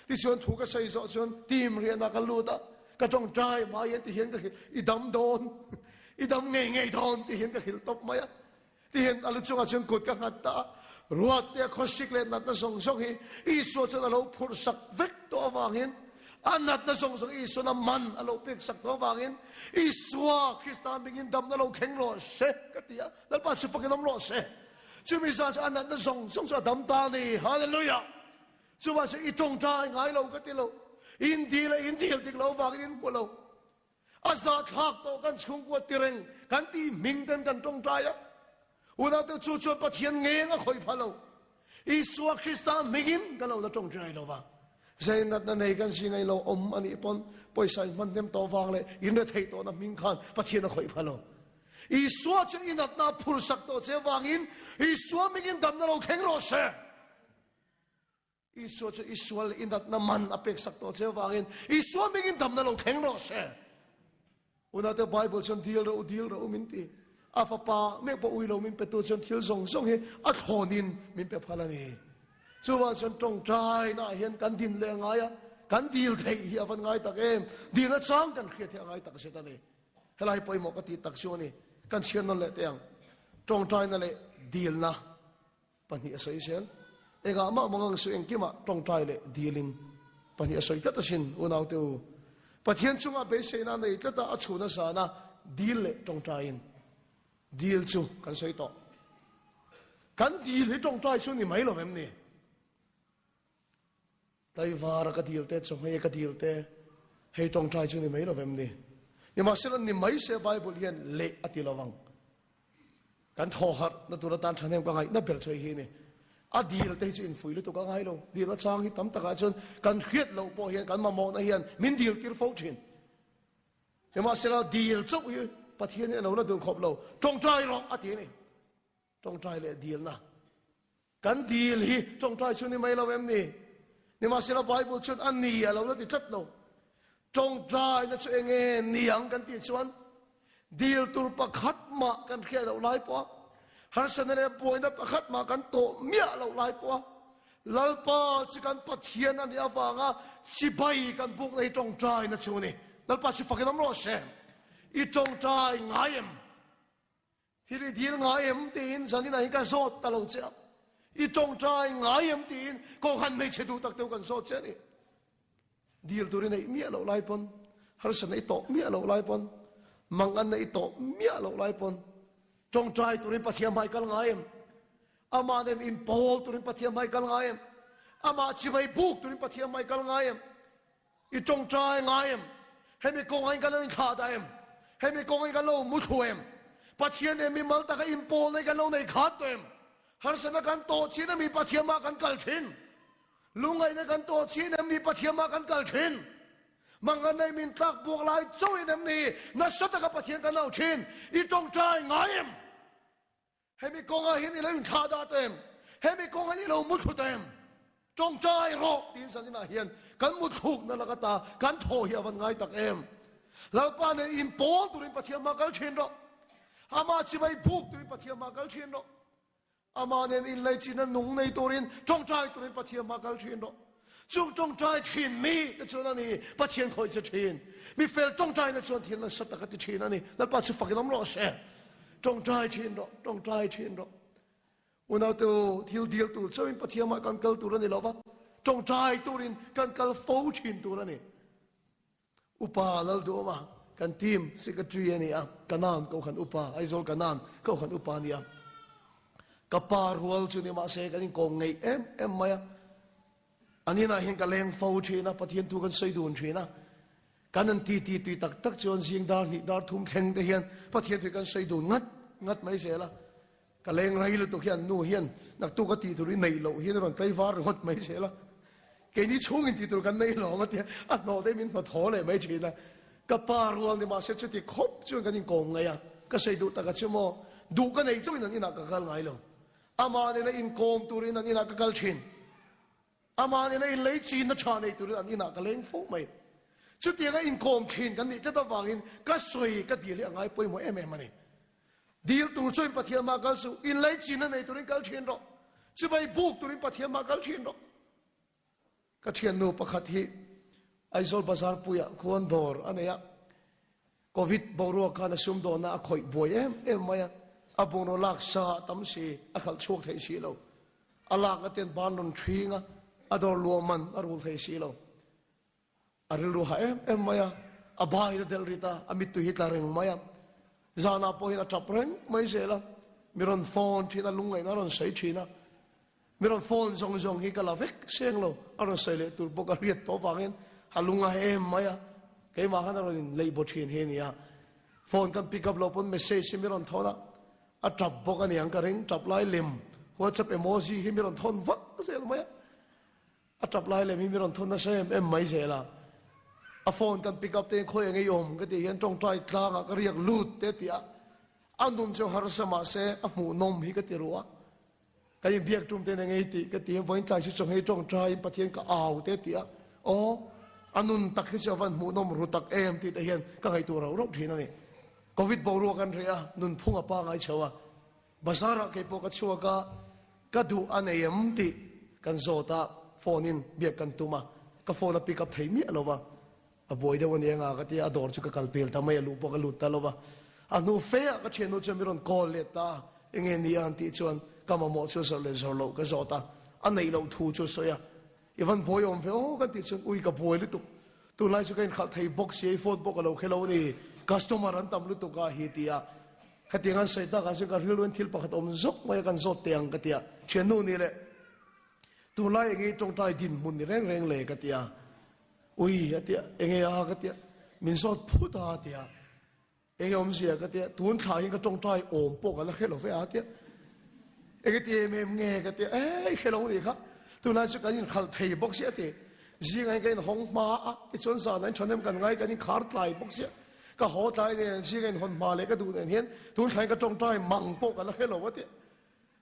Tichuan thu ka sawi zawh chuan team rianah ka lut a, ka tawngtai mai a ti hian ka hrilh, i dam dawn, i dam ngei ngei dawn ti hian ka hrilh tawp mai a. Ti hian a lu chungah chuan kut ka nghat ta a, ruat te a khawsik leh natna zawng zawng hi Isua chuan a lo phurh sak vek tawh avangin a natna zawng zawng Isuan a man a lo pek sak tawh avangin Isua Krista hmingin damna lo thleng rawh se ka ti a, Lalpa chu fakin awm rawh se. Chumi zan chu a natna zawng zawng chu a dam ta a ni. Hallelujah! Chuvang chuan i tawngtai ngai lo ka ti lo. In dil a in dil dik lo vangin in hmu lo. A zahthlak tawh kan chhungkua ti reng kan tih hming ten kan tawngtai a. Unaute chu chuan Pathian ngeng a khawih pha lo. Isua Krista hmingin kan lo la tawngtai lo va. Zeinatna nei kan si ngei lo awm a nih pawn pawisa in hman hnem tawh vang leh in retheih tawhna hming khan Pathian a khawih pha lo. Isua chu i natna a phursak tawh che vangin Isua hmingin damna lo thleng rawh se. Isua chu i sual leh i natna man a peksak tawh che avangin Isua hmingin damna lo thleng rawh se. Unate Bible chuan dil rawh u, dil rawh u min ti. A fapa meuh pawh ui lo min petu chuan thil zawng zawng hi a thlawnin min pe phal a ni. Chuvang chuan tawngtainaah hian kan din leh a ngai a, kan dil theih hi a van ngai tak em? Dilna chang kan hriat hi a ngai tak zet a ni. Helai pawimawh ka tih tak chu a ni. Kan chhiar nawn leh teh ang. Tawngtaina leh dilna. Pahnih a sawi zel. Engah mah mangang suh engkimah tawngtai leh dilin pahnih a sawi tlat asin unaute u. Pathian chungah beiseina a nei tlat a, a chhun a zan a, dil leh tawngtaiin dil chu kan sawi tawh. Kan dil hi tawngtai chu ni mai lo em ni? Tlaivara ka dil te, chawhmei ka dil te, hei tawngtai chu ni mai lo vem ni. Nimahsela ni mai se Bible hian leh a ti lovang. Kan thaw harh na tur atan thahnem ka ngaihna ber chu hei hi ni. A dil te hi chu infuih lutuk a ngai lo. Dilna chang hi tam takah chuan kan hriat loh pawh hian kan mamawhna hian min dil tir fo thin. Nimahsela dil chauh hi Pathian hi a lo la duh khawp lo. Tawngtai rawh a ti a ni. Tawngtai leh dilna. Kan dil hi tawngtai chu ni mai lo em ni? Nimahsela Bible chuan a ni a lo la ti tlat lo. Tawngtaina chu eng nge ni ang kan tih chuan dil tur pakhat mah kan hriat loh lai pawh a, harsatna leh buaina pakhat mah kan tawh miah loh lai pawh a, Lalpa chu kan Pathian a nih avanga chibai kan bukna hi tawngtaina chu a ni. Lalpa chu fakin awm rawh se. I tawngtai ngai em? Thil i dil ngai em tiin zanin ah hian ka zawt ta lo che a, i tawngtai ngai em tiin Kohhran hmeichhe duh tak deuh kan zawt che a ni. Dil tur i neih miah loh lai pawn, harsatna i tawh miah loh lai pawn, manganna i tawh miah loh lai pawn tawngtai turin Pathian hmai kal ngai em? Amah nen inpawl turin Pathian hmai kal ngai em? Amah chibai buk turin Pathian hmai kal ngai em? I tawngtai ngai em? Hemi kawngah in kan lo inthlah dah em? Hemi kawngah in kan lo mu thlu em? Pathian nen mimal taka inpawlna in kan lo nei khat tawh em? Harsatna kan tawh chin em ni Pathian mah kan kal thin? Lungngaihna kan tawh chin em ni Pathian mah kan kal thin? Manganei min tlak buak lai chauhin em ni nasa taka Pathian kan lo thin? I tawngtai ngai em? Hemi kawngah hian i lo inthlah dah ta em? Hemi kawngah hian i lo mutthlu ta em? Tawngtai rawh tiin zaninah hian kan mutthlukna lak ata kan thaw hi a van ngai tak em? Lalpa nen inpawl turin Pathian hma kal thin rawh. Amah chibai buk turin Pathian hma kal thin rawh. Amah nen inlaichinna nung nei turin tawngtai turin Pathian hma kal thin rawh. Chung tawngtai thin mi te chuan a ni Pathian khawih che thin. Mi fel tawngtaina chuan thil nasa tak a ti thin a ni. Lalpa chu fakin awm rawh se. Tawngtai thin rawh, tawngtai thin rawh. Unaute u, thil dil tur chauhin Pathian mah kan kal tur a ni lo va, tawngtai turin kan kal fo thin tur a ni. Upa Lalduhawma kan team secretary a ni a, Kanan Kohhran Upa, Aizawl Kanan Kohhran Upa a ni a. Ka pa rual chu ni mahse kan inkawm ngeih em em mai a. An inah hian ka leng fo thin a, Pathian thu kan sawi dun thin a. Kan an ti ti tui tak tak chuan zing dar hnih dar thum thleng te hian Pathian thu kan sawi dun ngat ngat mai zel a. Ka leng rei lutuk hian nu hian naktuk a tih tur i neih loh hian a rawn tlaivar ringawt mai zel a. Keini chhungin tih tur kan nei lo ang a tia, a hnawh te min hnawthaw leh mai thin a. Ka pa rual ni mahse chuti khawp chuan kan inkawm ngaih a, ka sawi duh tak a che maw? Duh ka neih chauhin an inah ka kal ngai lo. Amah nena inkawm turin an inah ka kal thin. Amah nena inlei chinna tha nei turin an inah ka leng fo mai. Chutianga inkawm thin kan nih tlat avangin ka sawi ka dil hi a ngai pawimawh em em a ni. Dil tur chuan Pathian hmah kal suh, inlei chinna nei turin kal thin rawh. Chibai buk turin Pathian hmah kal thin rawh. Ka thiannu pakhat hi Aizawl Bazar puiah khuan dawr a nei a, Covid boruak khan a sumdawnna a khawih buai em em mai a, a bungraw lak sa a tam si, a khalh chhuak thei si lo. A lak a ten ban rawn thing a, a dawr luah man a rul thei si lo. A rilru ha em em mai a, a ba hi a delh rit a, a mittui hi tla reng mai a. Zanah pawh hian a tap reng mai zel a. Mi rawn phone thin a, lungngaihna a rawn sawi thin a. Mi rawn phone zawng zawng hi ka la vek seng lo, a rawn sawi leh tur pawh ka hriat tawh avangin a lungngai em mai a. Keimah khan a rawn inleih baw thin hi a ni a. Phone kan pick up loh pawn message hi mi rawn thawn a, a tap bawk a niang ka ring, tap lai lem WhatsApp emoji hi mi rawn thawn vak zel mai a. A tap lai lem hi mi rawn thawn nasa em em mai zel a. A phone kan pick up te hian khawi eng ei awm ka tih hian tawngtai tlangah ka riak lut te a ti a. A nun chu harsa mahse a hmuhnawm hi ka ti ruh a. Kan inbiak tum ten eng ei tih ka ti hian vawiin tlai chu chawnghei tawngtaiin Pathian ka au te a ti a. Aw, a nun tak hi chu a van hmuhnawm ru tak em tih te hian ka ngaihtuah rauh rauh thin a ni. Covid boruak an reh a, nunphung a pangai chho a. Bazar ah keipawh ka chhuak a, ka duh a nei em tih kan zawt a, phone in biak kan tum a, ka phone a pick up thei miah lo va, a buai deuh a ni anga ka ti a, a dawr chu ka kal pel ta mai a, luh pawh ka lut ta lo va, a hnu fe ah ka thiannu chuan min rawn call let ta a, enge ni a han tih chuan ka mamawh chu zawrh leh zawrh loh ka zawt a, a neih loh thu chu a sawi a, i van buai awm ve aw kan tih chuan ui ka buai lutuk, tunlai chu ka inkhalh thei bawk si a, i phone pawh ka lo khe lo a ni, customer an tam lutuk a hi ti a. Hetiang an sawi takah chuan ka rilruin thil pakhat awm zawk mai a kan zawt teh ang ka ti a, thiannu ni leh tunlai enge i tawngtai dinhmun ni reng reng le ka ti a, ui a ti a, enge a ka ti a, min zawt phut a a ti a, enge awmzia ka ti a, tun thla hian ka tawngtai awm pawh ka la hre lo ve a a ti a, enge ti em em nge ka ti a, eh i hre lo nih kha, tunlai chu kan inkhalh thei bawk si a ti, zingah hian ka inhawng hma a, tichuan zanah in thahnem kan ngai kan inkhar tlai bawk si a, Ka haw tlai nen zing a inhawn hma leh ka duh nen hian tun thlain ka tawngtai mang pawh ka la hre lo a ti.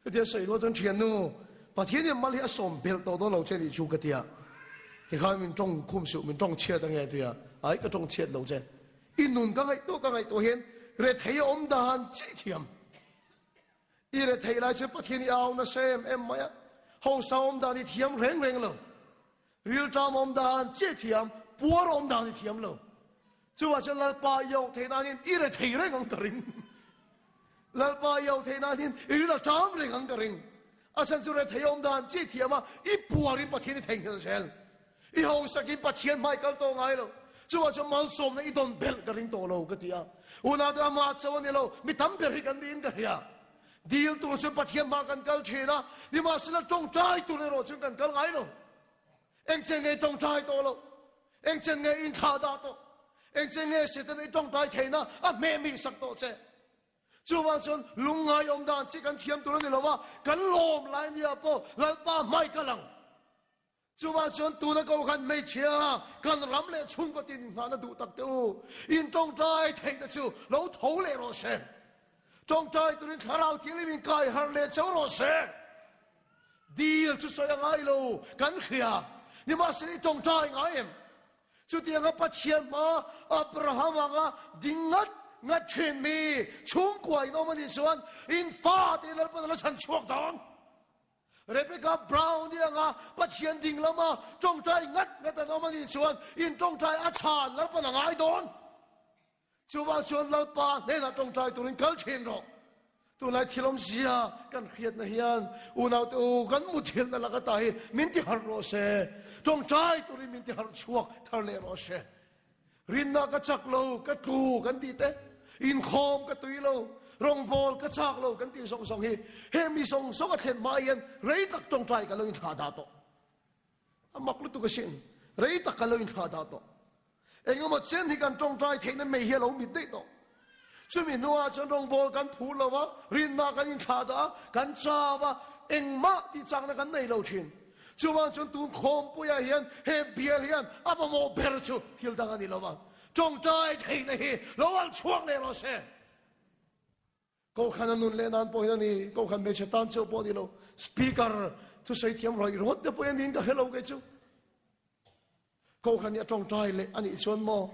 Chutia sawi rual chuan thiannu, Pathian hian mal hi a sawm belh tawh dawn lo che nih chu ka ti a. Tikhan min tawng khum suh, min tawng chhiat ange a ti a. Ai ka tawng chhiat lo che. I nun ka ngaihtuah ka ngaihtuah hian rethei a awm dan chiah thiam. I rethei lai chu Pathian i au nasa em em mai a. Hausa awm dan i thiam reng reng lo. Rilṭam awm dan chiah thiam, puar awm dan i thiam lo. Chuvah chuan Lalpa i auh theih nanin i rethei reng ang ka ring. Lalpa i auh theih nanin i ril a ṭam reng ang ka ring. A chhan chu rethei awm dan chiah thiam a, i puarin Pathian i theihnghilh zel. I hausakin Pathian hmai kal tawh ngai lo. Chuvah chuan malsawmna i dawn belh ka ring tawh lo ka ti a. Unau te amah chauh a ni lo, mi tam ber hi kan niin ka hria. Dil tur chuan Pathian hmah kan kal thin a, nimahsela tawngtai tur erawh chuan kan kal ngai lo. Engchen nge tawngtai tawh lo? Engchen nge inthlah dah tawh? Engchen nge Setana i tawngtai theihna a hmeh mih sak tawh che? Chuvang chuan lungngai awm dan chi kan thiam tur a ni lo va, kan lawm lai nia pawh Lalpa hmai ka lang. Chuvang chuan tuna ko khan hmeichhia kan ram leh chhungkaw tin inghahna duh tak teh u, in tawngtai theihna chu lo tho leh rawh se. Tawngtai turin thlarau thianghlim in kai harh leh chauh rawh se. Dil chu sawi a ngai lo, kan hria. Nimahsela i tawngtai ngai em? Chutianga Pathian hma Abraham anga ding ngat ngat thin mi chhungkua in awm a nih chuan in fate Lalpan a la chhan chhuak dawn. Rebecca Brown i anga Pathian ding lama tawngtai ngat ngat an awm a nih chuan in tawngtai a chhan Lalpan a ngai dawn. Chuvang chuan Lalpa hnenah tawngtai turin kal thin rawh. Tunlai thil awmzia kan hriatna hian unaute u kan muthilhna lak ata hi min ti harh rawh se. Tawngtai turin min ti harh chhuak thar leh rawh se. Rinna ka chak lo, ka tlu kan tih te, inkhawm ka tui lo, rawngbâwl ka châk lo kan tih zawng zawng hi he mi zawng zawng a thlen hma hian rei tak tawngtai ka lo inthlah dah tawh. A mak lutuk asin, rei tak ka lo inthlah dah tawh. Engemaw chen hi kan tawngtai theihna mei hi a lo mit daih tawh. Chumi hnuah chuan rawngbâwl kan phur lo va, rinna kan inthlah dah a, kan chau a, engmah tih châkna kan nei lo ṭhin. Chuvang chuan tun khawmpuiah hian he bial hian a mamawh ber chu thil dang a ni lo va, tawngtai theihna hi lo al chhuak leh rawh se. Kohhran a nun leh nan pawh hian a ni, kohhran hmeichhe tan chauh pawh a ni lo, speaker thusawi thiam rawih rawt te pawh hi a niin ka hre lo kei chu. Kohhran hi a tawngtai leh a nih chuan maw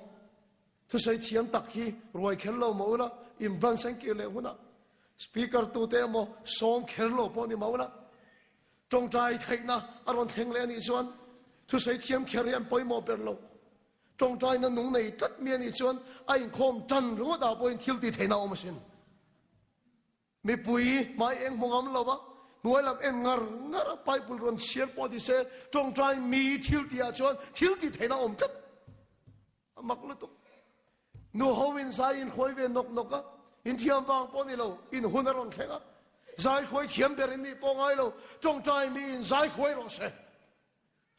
thusawi thiam tak hi ruai kher lo maw ula, in branch an kir leh hunah speaker tute emaw sawm kher lo pawh ni maw ula, tawngtai theihna a rawn thleng leh a nih chuan thusawi thiam kher hi an pawimawh ber lo. Tawngtaina nung nei tlat mi a nih chuan a inkhawm tan ringawt ah pawhin thil tih theihna a awm asin. Mipui hmai eng hmu ngam lo va, hnuai lam en ngar ngar a Bible rawn chhiar pawh ti se, tawngtai mi thil tih ah chuan thil tih theihna a awm tlat. A mak lutuk. Nu ho in zai in hruai ve nawk nawk a, in thiam vang pawh ni lo, in hun a rawn thleng a. Zai khuai thiam ber in nih pawh ngai lo, tawngtai miin zai khuai rawh se.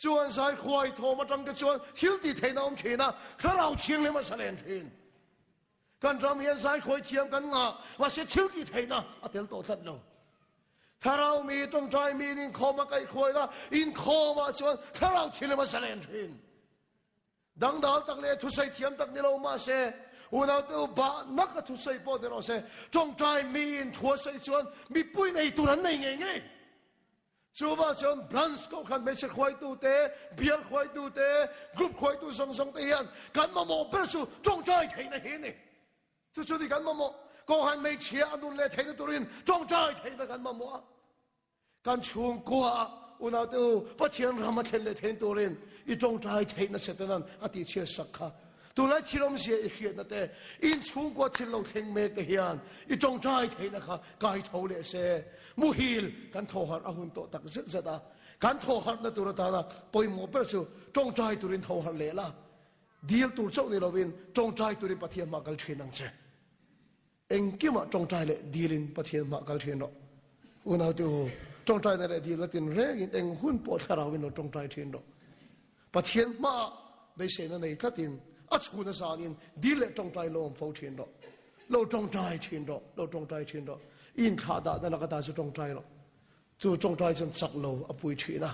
Chuan zai khuai thawm atang te chuan thil tih theihna a awm thin a, thlarau thianghlim a zalen thin. Kan ram hian zai khuai thiam kan ngah, mahse thil tih theihna a tel tawh tlat lo. Thlarau mi tawngtai miin inkhawm a kaih khuai la, inkhawmah chuan thlarau thianghlim a zalen thin. Dangdal tak leh thusawi thiam tak ni lo mahse, unaute u bah nak a thusawi pawh ni rawh se, tawngtai miin thu a sawi chuan mipui nei tur an nei ngei ngei. Chuvang chuan branch kohhran hmeichhe hruaitute, bial hruaitute, group hruaitu zawng zawng te hian kan mamawh ber chu tawngtai theihna hi a ni. Chu chu ni kan mamawh. Kohhran hmeichhia a nun leh theihna turin tawngtai theihna kan mamawh a. Kan chhungkua ah unaute u Pathian ram a thlen leh thein turin i tawngtai theihna Setanan a tihchhiat sak kha. Tunlai thil awmzia i hriatna te, in chhungkua thil lo thleng mek te hian i tawngtai theihna kha kai tho leh se. Muhil kan thaw harh a hun tawh tak zet zet a, kan thaw harhna tur atana pawimawh ber chu tawngtai turin tho harh leh la. Dil tur chauh ni lovin tawngtai turin Pathian hmah kal thin ang che. Engkimah tawngtai leh dilin Pathian hmah kal thin rawh. Unaute u, tawngtaina leh dilna tinrengin eng hun pawh thlarauin lo tawngtai thin rawh. Pathian hmaah beiseina nei tlatin a chhuna zanin dil leh tawngtai lo awm fo thin rawh. Lo tawngtai thin rawh, lo tawngtai thin rawh. I inthlah dahna laka ta chu tawngtai rawh. Chu tawngtai chuan chak lo a pui thin a,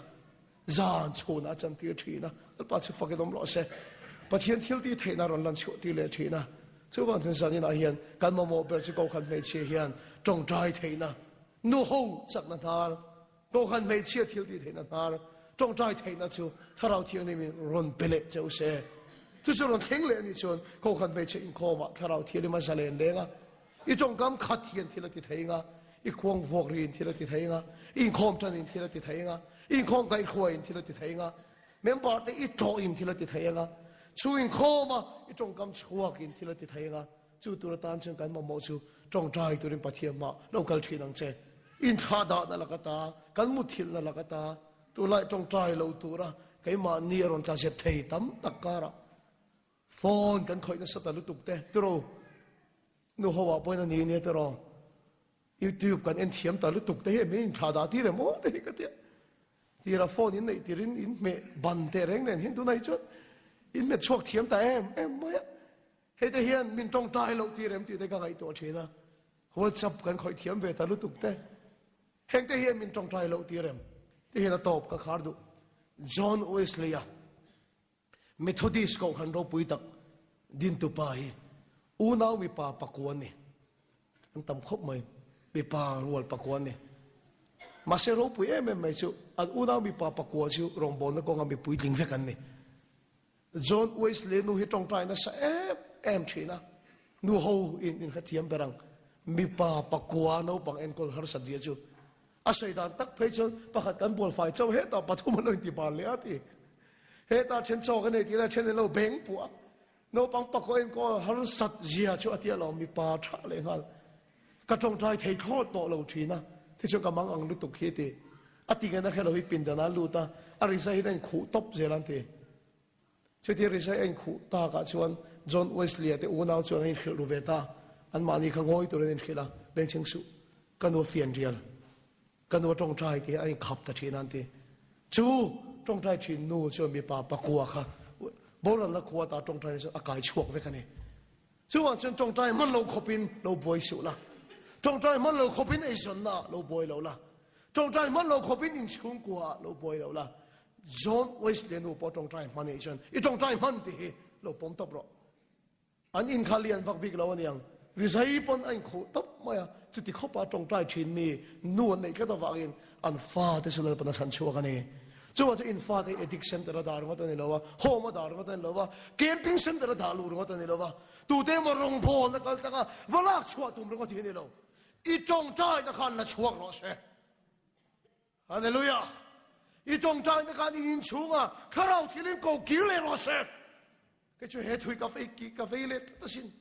zan chhunah a chantir thin a, Lalpa chu fakin awm rawh se. Pathian thil tih theihna rawn lan chhuah tir leh thin a. Chuvang chuan zaninah hian kan mamawh ber chu Kohhran hmeichhia hian tawngtai theihna, nuho chakna hnar, Kohhran hmeichhia thil tih theihna hnar, tawngtai theihna chu Thlarau Thianghlimin rawn pe leh cheu se. Chu chu rawn thleng leh a nih chuan Kohhran hmeichhia inkhawmah Thlarau Thianghlim a zalen leng a, I tawngkam khat hian thil a ti thei nga, i khuang vuak riin thil a ti thei nga, i inkhawm tanin thil a ti thei nga, i inkhawm kaihhruaiin thil a ti thei nga, member te i tlawhin thil a ti thei nga, chu inkhawma i tawngkam chhuakin thil a ti thei nga. Chu tur atan chuan kan mamawh chu tawngtai turin Pathian hmah lo kal thin ang che. Inthlahdahna laka ta, kan muthilhna laka ta, tunlai tawngtai lo tura keimahni a rawn tla zep thei tam tak karah phone kan khawih nasa ta lutuk te tiraw? Nu ho ah pawhin a ni nia tiraw? YouTube kan en thiam ta lutuk te hi min inthlah dah tir em aw te hi ka tia. Tira phone in neih tirin in hmeh ban teh reng nen hian tunah hi chuan in hmet chhuak thiam ta em em mai a. Hei te hian min tawngtai loh tir em tih te ka ngaihtuah thin a. WhatsApp kan khawih thiam ve ta lutuk te. Heng te hian min tawngtai loh tir em ti hian a tawp ka khar duh. John Wesley a Methodist kohhran ropui tak dintupa hi unau mipa pakua an ni. An tam khawp mai. Mipa rual pakua an ni. Mahse ropui em em mai chu an unau mipa pakua chu rawngbawlna kawnga mi puitling vek an ni. John Wesley nu hi tawngtai nasa em em thin a. Nu ho in inhrethiam ber ang. Mipa pakua naupang enkawl harsat zia chu A sawi dan tak phei chuan pakhat kan bual fai chauh hetah pathum an lo inti bal leh a ti. Hetah then chaw ka nei tih lai then an lo beng puah a. Naupang pakhaw enkawl harsat zia chu a ti alawm mipa tha leh nghal. Ka tawngtai thei thlawt tawh lo thin a, tichuan ka mang ang lutuk hi a ti. A ti ngen a hre lo hi pindan ah a lut a, a rizai hian a inkhuh tawp zel a an ti. Chutia rizai a inkhuh takah chuan John Wesley-a te unau chuan an inhrilh ru ve ta. Anmahni kha ngawi turin an inhrilh a, Bengchheng suh, ka nu a fian rial, ka nu a tawngtai tih an inkhap ta thin a an ti. Chu tawngtai thin nu chuan mipa pakua kha boralna khua ta tawngtai chuan a kai chhuak vek a ni. Chuvang chuan tawngtai hman lo khawpin lo buai suh la, tawngtai hman lo khawpin eizawnna ah lo buai lo la, tawngtai hman lo khawpin inchhungkua ah lo buai lo la. John Wesley nu pawh tawngtai hman anih chuan i tawngtai hman tih hi lo pawm tawp rawh. An in kha lian vak bik lo aniang, rizai pawn a inkhuh tawp mai a, chuti khawpa tawngtai thin mi nu an neih tlat avangin an fate chu Lalpan a chhan chhuak a ni. Chuvang chu in fate hi addict center a dah ringawt a ni lo a, home a dah ringawt a ni lo a, camping center a dah luh ringawt a ni lo a, tute emaw rawngbawlna kal tlang a va lak chhuah tum ringawt hi a ni lo. I tawngtaina khan la chhuak rawh se. Hallelujah! I tawngtaina khan i inchhunga thlarau thilin ko kir leh rawh se. Kei chu he thui ka fei ki ka vei leh tlat asin.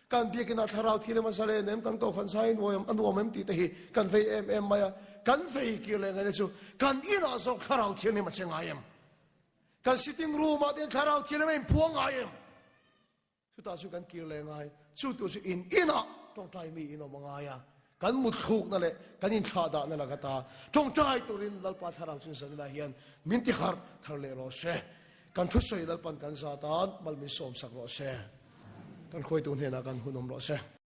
Kan biakin ah thlarau thil em a zalen em, kan kohhran zai nuam a nuam em tih te hi kan vei em em mai a. Kan vei kir leh ngaihna chu kan inah zawk thlarau thianghlim a che ngai em? Kan sitting room ah te hian thlarau thianghlim a inphuang ngai em? Chutah chu kan kir leh ngai. Chu tu chu in inah tawngtai mi in awm a ngai a. Kan mutthlukna leh kan inthlahdahna laka ta tawngtai turin Lalpa Thlarau chu zaninah hian min ti harh thar leh rawh se. Kan thusawi Lalpan kan za tan mal min sawmsak rawh se. Kan khuaitu hnenah kan hun awm rawh se.